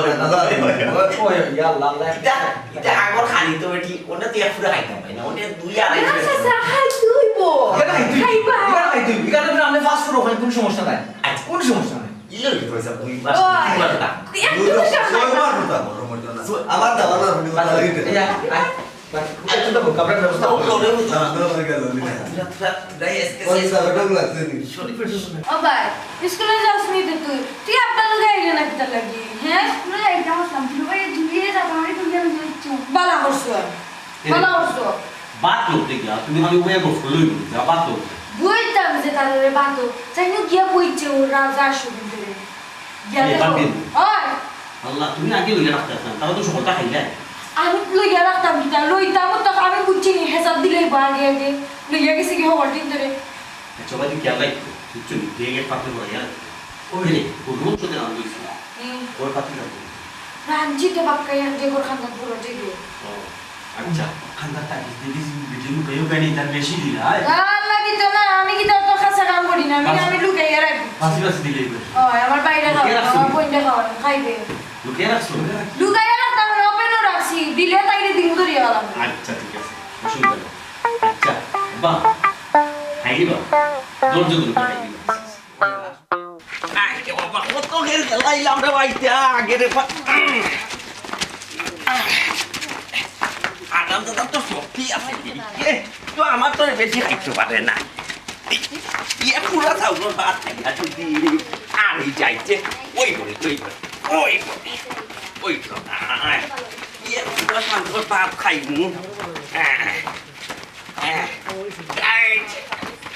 করে না, জানি। ওই, ওই, ইয়া আল্লাহ, আল্লাহ। এটা এটা আগর খালি তো বেটি, ওটা তুই এক ফুটা খাইতাম পারি না, ওটা দুই আড়াই না, ফুটা। চাচা, খাইতে অইবো। এখানে খাই তুই। খাইবা? এখানে খাই তুই। এখানে তো আমরা ফাস্ট ফুড ওখানে কোনো সমস্যা নাই। আচ্ছা, কোনো সমস্যা নাই। ইয়ে হইতে হয়েছে, দুই মাস, ওই, তিন মাস না। একটু দুই মাস, সময় ছয় মাস হতো, আমার সময় তো না। ছয়- আবার দাও, আবার দাও, আচ্ছা, আবার দাও। এই, আয়, আয়। বাস, একটু তো কাপড়ের ব্যবস্থা করো। না, না, হয়ে গেল, হয়ে গেল। রাত, রাত, রাত, আজকে ওই শেষ। দাদাটাও লাগছে নি। শরীফের শ্বশুর। ও ভাই, স্কুলে যাস নি তো তুই? তুই আপনার লগে আইলে না কিতার লাগি? হ্যাঁ? স্কুলে যাইতাম আসলাম, তুই ভাই জুড়িয়ে যা, আমারে তুই কেন দিচ্ছ? বালা করছো। এ, বালা করছো। বাত করতে গিয়া, তুমি খালি ওয়ে বসলো, যা বাত করতে। বইতাম যে তার ওরে বাত, চাইনু গিয়া বইছে ওর রাজা আসো কিন্তু রে। গিয়া এ, দেখো। বাদ দিন। ওই। আল্লাহ, তুমি আগে লইয়া রাখতে আসলাম, তারা তো সকলটা খাইলে। আমি লইয়া রাখতাম কিতা? লইতাম তো আমি বুঝছি নি, হেসাব দিলেই বা আগে আগে। লইয়া গেছে কি খবর দিন ধরে? আচ্ছা, বাদ দিন, খেয়াল রাখবো, বুঝছো নি? ব্যাগে পাতলে পড়ে গেল। ওই রে, ওর রুম চোখে রাম দিয়েছিল। হুম। ওর পাতলে রাখবো। রাঞ্চি তো বাক্কা ইয়ার যে ওর খান্দাত পুরো ঠিক ও, আচ্ছা, খান্দাত তাকে দিদি ভিডিও কইও গানি তার বেশি দিলা, আয়। আল্লাহ দিত না, আমি কি তোর তো খাসা কাম করি না, আমি, বাস। আমি লুকাইয়া রাখি। বাসি বাসি দিলে এবার। ও, আমার বাইরে লুকিয়ে খাওয়া, রাখছো আমার নি? বইনটা খাওয়া, খাইবে। লুকিয়ে রাখছো? লুকাইয়া রাখতাম না, ওপেনও রাখছি, দিলে তাইলে দিন ধরিয়া গেলাম। আচ্ছা, ঠিক আছে, অসুবিধা নেই। আচ্ছা, বাহ, খাইলি বা? ধৈর্য ধরে খাইলি বা? আরে বাবা, কত গের গেলাইলাম রে ভাই, যা আগে রে বা-, আরাম দাদা তো শক্তি আছে, এ, তো আমার তো বেশি খাইতে পারে না। ইয়ে পুরা চাউলর ভাত খাইয়া যদি আর এই যাইতে, ওই করে, ওই করে, ওই করে, ওই করে, আয়। ইয়ে পুরা চাউলর ভাত খাইমু। আহ, আহ, আয়,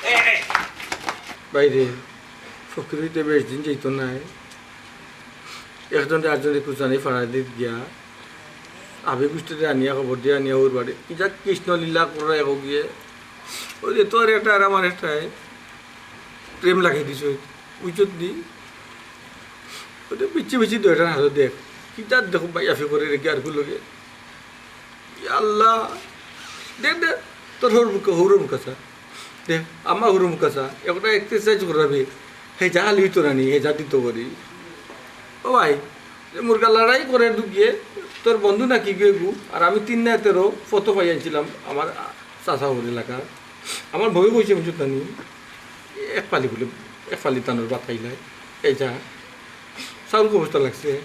এ। বাইরে। ফকির অইতে বেশ দিন যাইতো নায়। একজনরে আরজনরে খুঁজানি ফাড়া দিত গিয়া। আবি গুষ্টিরে আনিয়া খবর দিয়া আনিয়া ওর বাড়ি। কিতা কৃষ্ণ লীলা কররা এগো গিয়ে। ওই যে তোর একটা আর আমার একটাই প্রেম লাগাই দিছে। বুঝছত নি? ওটা বিচ্ছি বিচ্ছি দুইটার হাতে দেখ। কিতা দেখো ভাই আফি করে রেখে আর গুলোকে। ইয়া আল্লাহ। দেখ, দেখ, তোর হৌর মুখা, হৌর মুখা চা। দেখ, আমার হৌর মুখা চা। একটা এক্সারসাইজ করাবি। হে যা লিত রানি, হে যা দিত করি। ও ভাই, এ মুরগা লড়াই করে ঢুকিয়ে, তোর বন্ধু নাকি গিয়ে গু, আর আমি তিন না তেরো ফটো পাই আনছিলাম আমার চাচা হৌর এলাকা। আমার বউয়ে কইছে, বুঝছত নি? এক ফালি বলে, এক ফালি তানোর ভাত খাইলাই। এই যা, চাউল কয় বস্তা লাগছে?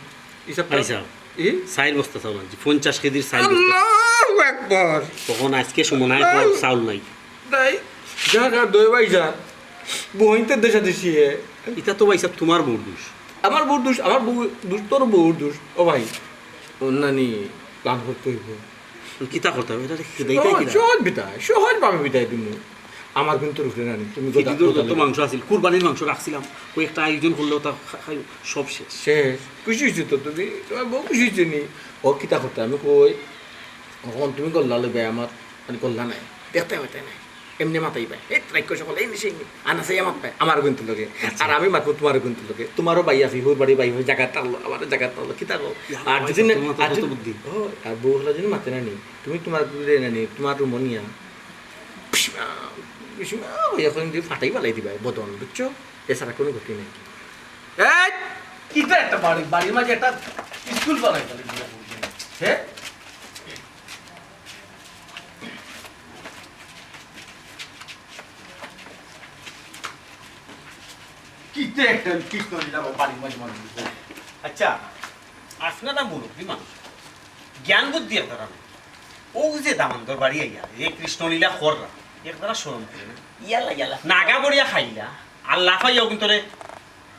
হিসাব কর। আচ্ছা। ই? চাইর বস্তা চাউল আনছি, পঞ্চাশ কেজির চাইর বস্তা। আল্লাহু আকবার। তখন আজকে সময় নাই, আল্লাহ। চাউল নাই। নাই। যা, যা, দই ভাই যা। বহিনতে দেশা দেশি হে। ইটা তো ভাই সাহেব তোমার বউর দোষ। আমার বউর দোষ, আমার বউ, দোষ তোর বউর দোষ। ও ভাই, ও নানি, প্ল্যান করতে হইব। কিতা করতে হবে? এটা খেদাইতে সহজ, কিতা? সহজ বিদায়, সহজভাবে বিদায় দিমু। আমার কিন্তু রুখে না নি, তুমি গোদা, খেতে তো গোদা যত নিবে। মাংস আছিল, কুরবানির মাংস রাখছিলাম, ওই একটা আয়োজন করলে ওটা খা-, খাই, সব শেষ। শেষ। খুশি হইছো তো তুমি? তোমার বউ খুশি হইছে নি? ও কিতা করতে আমি কই, এখন তুমি গল্লা লইবে আমার, মানে গল্লা নাই, দেখতে পাইতে নাই। এমনি মাতাই পায়, এই রাইক্য সকল, এই নিশে এমনি। আনা চাইয়া মাত পায়, আমার কিন্তু লগে। আচ্ছা। আর আমি মাতবো তোমার কিন্তু লগে। তোমারও ভাই আছে, হুর বাড়ি ভাই, জায়গা টানলো, আমার জায়গা টানলো, কিতা কও? ইয়া, আর ভাই যদি সাহেব, না, তোমার তো আর কত যদি, বুদ্ধি। ও, আর বউ হলা যদি মাতে না নি, তুমি তোমার বুঝে না নি, তোমার রুমো নিয়া। বিষ্ণু, বিষ্ণু, ওই এখন যদি ফাটাই ফালাই দিবা, বদন, বুঝছো? এছাড়া কোনো গতি নেই। এই, কিতা একটা বাড়ি, বাড়ির মাঝে একটা স্কুল বানাই তাহলে। হ্যাঁ? কিতা একটা কৃষ্ণ লীলা বা বাড়ির মাঝে মানুষ। আচ্ছা, আপনারা মুরব্বী মানুষ, জ্ঞান বুদ্ধি আপনারা নাই। ও যে দামান্দর বাড়ি আইয়া, এ কৃষ্ণ লীলা কররা, এর দ্বারা শরম করে না। ইয়াল্লা, ইয়াল্লা। নাগা বড়িয়া খাইলা, আর লাফাইয়াও কিন্তু রে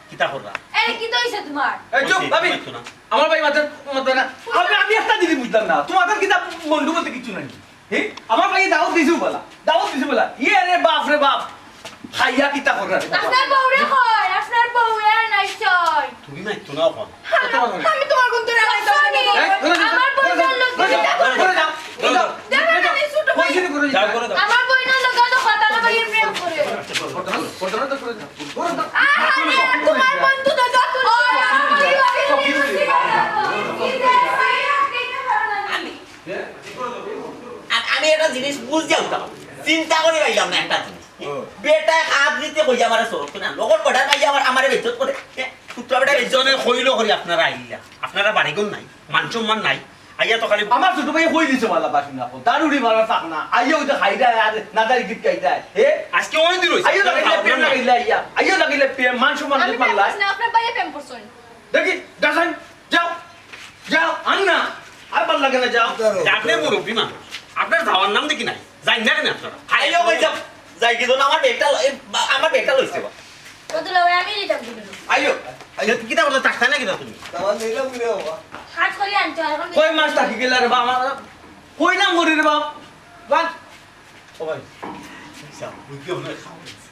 কিতা কররা? এই, কিতা হইছে তোমার? এই চুপ, ওই যে, ভাবি। ওই তো না। আমার ভাই মাথার মতো না। আমি, আমি একটা জিনিস বুঝলাম না। তোমাদের কিতা বন্ধু বলতে কিছু নাই? হে? আমার ভাই দাওয়াত দিছে বলা। দাওয়াত দিছে বলা। ইয়ে রে বাপ রে বাপ। খাইয়া কিতা কররা রে? আপনার বউরে কই? আপনার বউ আর নাই চাই। তুমি নাই তো না ওখানে। আমি তোমার বন্ধু রে, আমি তোমার বন্ধু। এই, ঘরে যাও, আমার ঘরে যাও, বইনর লগে ঘরে যাও, ঘরে যাও। দেখো না, আমি ছোট ভাই। ঘরে যাও, ঘরে যাও। আমার বইনর লগে তো কথা না বলে প্রেম করে। পর্দা না, পর্দা না, তো ঘরে যাও। ঘরে যাও। আরে, তোমার বন্ধু তো যত ওই, আমার পরিবারে কি যে ভাই, আপনি এটা ভালো লাগে। আমি, আর আমি একটা জিনিস বুঝতে পারতাম, চিন্তা করে পাইলাম না একটা জিনিস। ও। বেটায় হাত দিতে কইয়া আমারে সরক না, লগর কটার পাইয়া আমার, আমারে বেইজ্জত করে। এ, পুত্র বেটা বেইজ্জত। একজনে কইলো করি আপনারা আইলা, আপনারা বাড়িঘর নাই, মান সম্মান নাই, আইয়া তো খালি আমার ছোট ভাই কই দিছে বালা বাসি না, দারুড়ি বালা থাক না। আইয়া ওই যে খাই দেয় আর নাদারি গীত গাই দেয়। এ? আজকে অনেক দিন হইছে। আইয়া লাগাইলে প্রেম লাগাইলে আইয়া। আইয়া লাগাইলে প্রেম, মান সম্মান আমি প্রেম মারলাই। না, আপনার ভাইয়ে প্রেম করছেন। দেখি, দাসান, যাও। যাও, আর না। আর ভালা লাগে না, যাও। আপনি মুরব্বী মানুষ। আপনার যাওয়ার নাম দেখি নাই। যাই না কেন আপনারা? আইও ভাই, যাও। যাই কি জন্য আমার ব্যাগটা ল-, এই বা-, আমার ব্যাগটা লইছে বা। কত লবে আমি দিতাম তুমি। আইও, আইও। কিতা করতে থাকতে না কিতা তুমি? আমার নিলাম কিনে বাবা। হাত করি আনছো, এখন কই মাছ থাকি গেল রে বাবা? আমার কই নাম করি রে বাবা? বাদ। ও ভাই, আচ্ছা, বুঝতে হবে না, খাওয়া হয়েছে।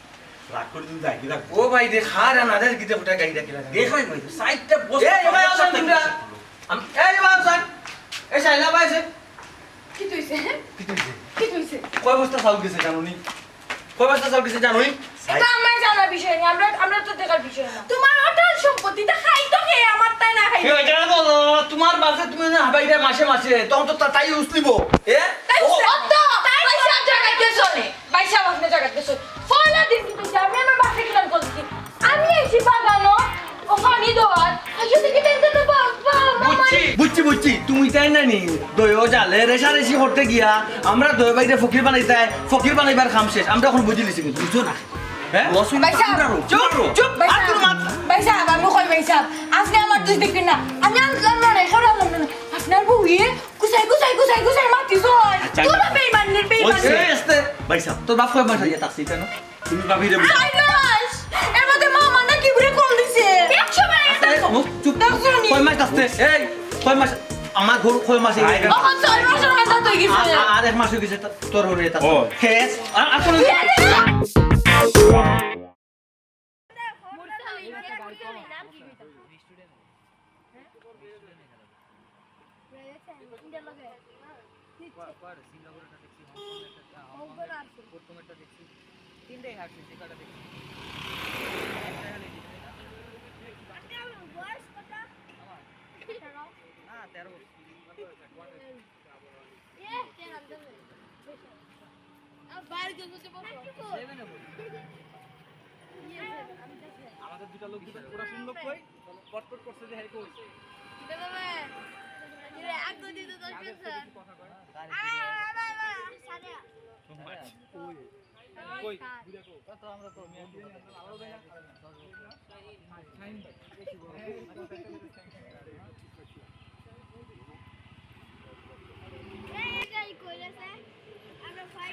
রাগ করে তুমি যাই কি রাখবো? ও ভাই রে, খা রে, না রে, কিতা ফুটা গাই রাখি রাখি। দেখ ভাই, ভাই, সাইডটা বস। এই, এ ভাই, আসেন তোমরা। আম-, এই ভাই, আসেন। এই শাইলা ভাই, আসেন। কি তুইছে? কি তুইছে? কি তুইছে? কয় বস্তা চাউল গেছে জানো নি? কয় বস্তা চাউল গেছে জানো নি? এটা আমার জানার বিষয় না, আমরা, আমরা তো দেখার বিষয় না। তোমার অটল সম্পত্তিটা খাইতো কে, আমার তাই না খাইতো? কি হয়েছে জানো তো? তোমার বাসে তুমি না হাবাইটা মাসে মাসে, তখন তো তা-, তাই উসলিব। এ? তাই ও, উসলিব। অত তাই ভাই সাহেব জায়গা গেছো নে। ভাই সাহেব, আপনি জায়গা গেছো। পয়লা দিন কি তুই যাবি? আমার বাসে কিলাম করছি। আমি আইছি বাগানো, ও পানি দেওয়ার। আইসা দেখি টেনশন তো বা-, বা-, বা-, বুঝছি, বুঝছি, বুঝছি। তুমি তাই না নি? দইও জালে রেশারেশি করতে গিয়া আমরা দই বাইরে ফকির বানাইতাই, ফকির বানাইবার কাম শেষ। আমরা এখন বুঝি লিছি কিন্তু, বুঝছো না? হ্যাঁ? ভাই সাহেব, চুপ, চুপ, ভাই আর সাহেব, কোনো মাত না। ভাই সাহেব, আমি কই ভাই সাহেব, আপনি আমার দুষ দেখবেন না। আমি আনলাম না, না, এখন আনলাম না, না। আপনার বউয়ে কুচাই, কুচাই, কুচাই, কুচাই মাতিছে। আচ্ছা, তোরা বেইমানের, বেইমান। ওই যে, আস্তে। ভাই সাহেব, তোর বাপ কয় মাস আগে থাকছে কেন? তুমি ভাবি রে। আড়াই মাস। এর মধ্যে মামা না কি বুড়ে কল দিছে। একশো বার এটা আস্তে, মুখ চুপ। দেখছো নি? কয় মাস থাকছে? এই, কয় মাস? আমার ঘর কয় মাস হয়ে গেছে? অখন ছয় মাসের মাথা তো গেছে। আ-, আ-, আর এক মাস হয়ে গেছে তো-, তোর ঘরে এটা। ও। খেস। আর, আর কোনো ইন্ডিয়ার লগে। কয়, কয় রে? সিঙ্গাপুরেরটা দেখছি, হংকংয়েরটা, হংকংয়ের প্রথমেরটা দেখছি। তিনটাই হারছি, যে কয়টা দেখছি। একটা খালি জিতছে না। আচ্ছা, আমার বয়স কত? আমার? আঠারো। না, তেরো বছর। এ, তেরো, আমি জানি না। বাইরে গেছে যে বছর। সেভেনে পড়ি। ইয়ে, আমি জানি না। আমাদের দুটা লোক দুটো পড়াশোনা লোক কই? কটকট করছে যে হ্যাঁ কই? কিরে বাবা? কিরে, আগ তো দিতে দশ বছর। আরে, আরে, আরে, আরে, সারা। কই? কই? কত আমরা তো এই, এই, এই, কই আছে? আমরা ভাই,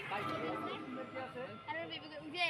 আরে, বেবি, উঠে।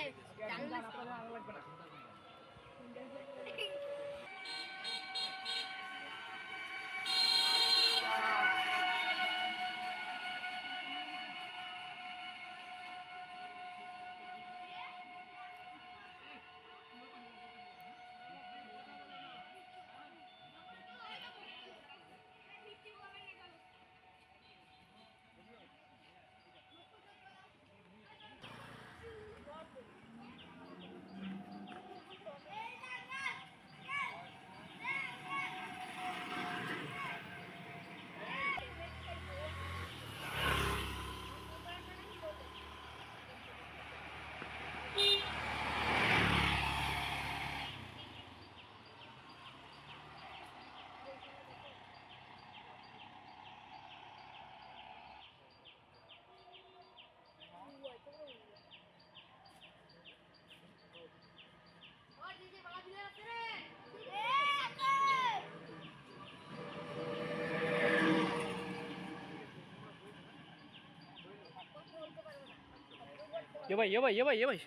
এ ভাই, এ ভাই, এ ভাই, এ ভাই।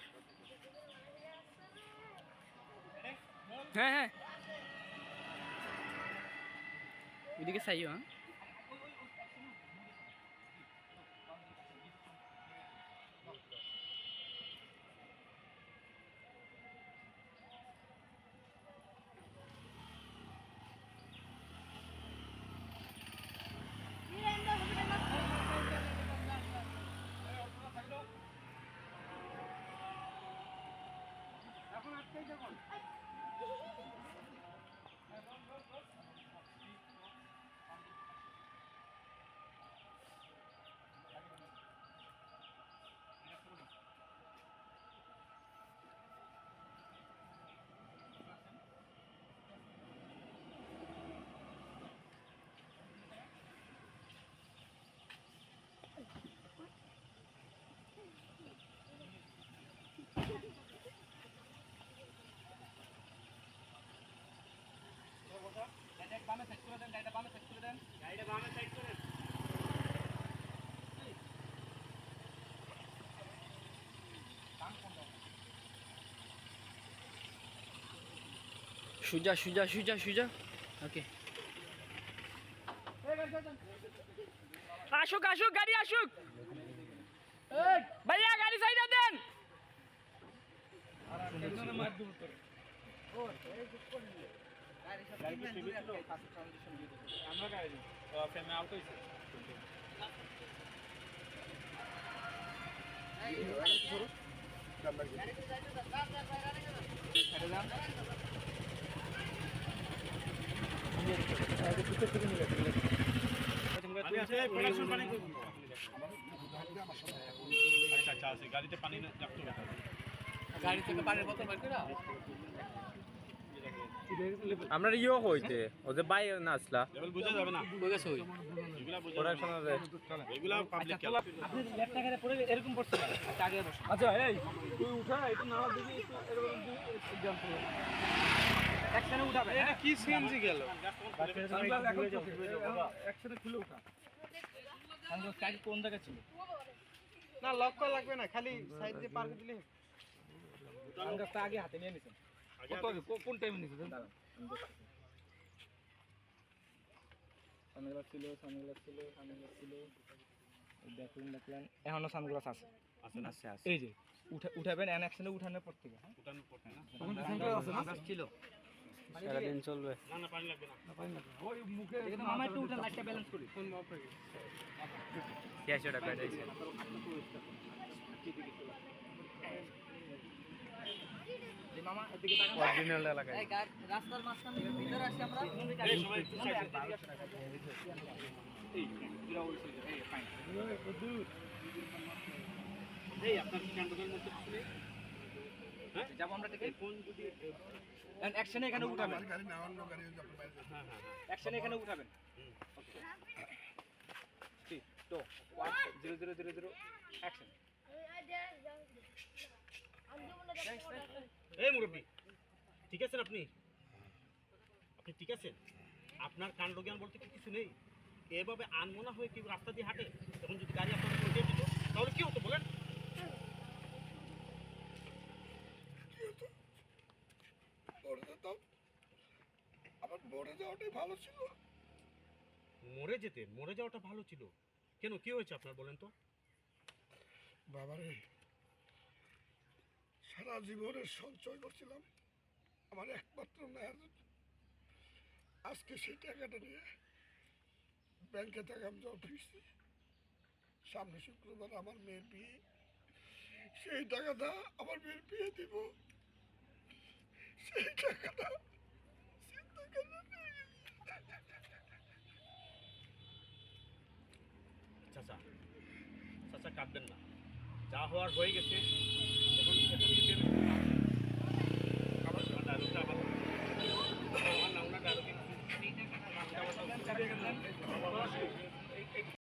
হ্যাঁ, হ্যাঁ। ওইদিকে চাইও, হ্যাঁ। বামে সাইড করে দেন, গাড়িটা বামে সাইড করে দেন। গাড়িটা বামে সাইড করেন। সুজা, সুজা, সুজা, সুজা। ওকে। আসুক, আসুক, গাড়ি আসুক। ভাইয়া, গাড়ি সাইডে দেন। আচ্ছা, আচ্ছা, আছে। গাড়িতে পানি না, রাখতে হবে। গাড়ি থেকে পানির বোতল বের করে। আমরা ইয়ো কইতে, ও যে ভাই না আসলা। লেভেল বুঝা যাবে না। বুঝা যাবে। এগুলা বুঝা যাবে না। এগুলা পাবলিক খেলা। আপনি লেফট সাইডে পড়ে এরকম পড়ছে। আচ্ছা, আগে বসো। আচ্ছা, এই, তুই উঠা, একটু নাড়া দিবি, একটু এরকম দিবি, একটু জাম্প করবে। একসাথে উঠাবে, এটা হ্যাঁ? কি সিএনজি গেল? সানগ্লাস এখন খুলে যাবে। একসাথে খুলে উঠা। সানগ্লাস কাকি কোন জায়গায় ছিল? না, লক করা লাগবে না, খালি সাইড দিয়ে পার করে দিলে। সানগ্লাসটা আগে হাতে নিয়ে নিছেন। কত আগে? কো-, কোন টাইমে নিছেন? দাঁড়ান, আমি দেখতেছি। সানগ্লাস ছিল, সানগ্লাস ছিল, সানগ্লাস ছিল। এই দেখলেন, দেখলেন, এখনো সানগ্লাস আছে। আছে না? আছে, আছে। এই যে, উঠা-, উঠাবেন, অ্যান অ্যাকশনে উঠানোর পর থেকে, হ্যাঁ? উঠানোর পর থেকে না? তখন তো সানগ্লাস আছে না? সানগ্লাস ছিল। সারাদিন চলবে। না, না, পানি লাগবে না। না, পানি লাগবে না। ওই মুখে এটা কিন্তু মামা একটু উঠান, লাইটটা ব্যালেন্স করি। ফোন অফ হয়ে গেছে। ছিয়াশি টাকা এটা। যে মামা, এদিকে তাকান। অরিজিনালটা লাগাই। এই গা-, রাস্তার মাঝখান থেকে ভিতরে আসি আমরা। এই সময় একটু সাইডে। এই, এই, ফাইন। এই, আপনার কি কাণ্ডজ্ঞান বলতে কিছু নেই? হ্যাঁ? যাবো আমরা ঠিক এই ফোন যদি অ্যান অ্যাকশনে এখানে উঠাবেন। আমার গাড়ি না, অন্য গাড়ি হলে আপনি বাইরে যাবেন। হ্যাঁ, হ্যাঁ, হ্যাঁ। অ্যাকশনে এখানে উঠাবেন। হুম। Okay. Three, two, one, zero, zero, zero, zero, action. এই মুরব্বি, ঠিক আছেন আপনি? আপনি ঠিক আছেন? আপনার কাণ্ডজ্ঞান বলতে কি কিছু নেই? এভাবে আনমনা হয়ে কেউ রাস্তা দিয়ে হাঁটে, তখন যদি গাড়ি আপনার উপরে দিয়ে দিত, তাহলে কি হতো বলেন? কি হতো? মরে যেতাম। আমার মরে যাওয়াটাই ভালো ছিল। মরে যেতে, মরে যাওয়াটা ভালো ছিল। কেন, কি হয়েছে আপনার বলেন তো? বাবারে, সারা জীবনের সঞ্চয় করছিলাম আমার একমাত্র মেয়ের জন্য। আজকে সেই টাকাটা নিয়ে ব্যাংকে টাকা আমি জমা ফিরছি। সামনে শুক্রবার আমার মেয়ের বিয়ে, সেই টাকাটা আমার মেয়ের বিয়ে দিব, সেই টাকাটা চিন্তা করে চাচা, চাচা কাঁদবেন না, যা হওয়ার হয়ে গেছে,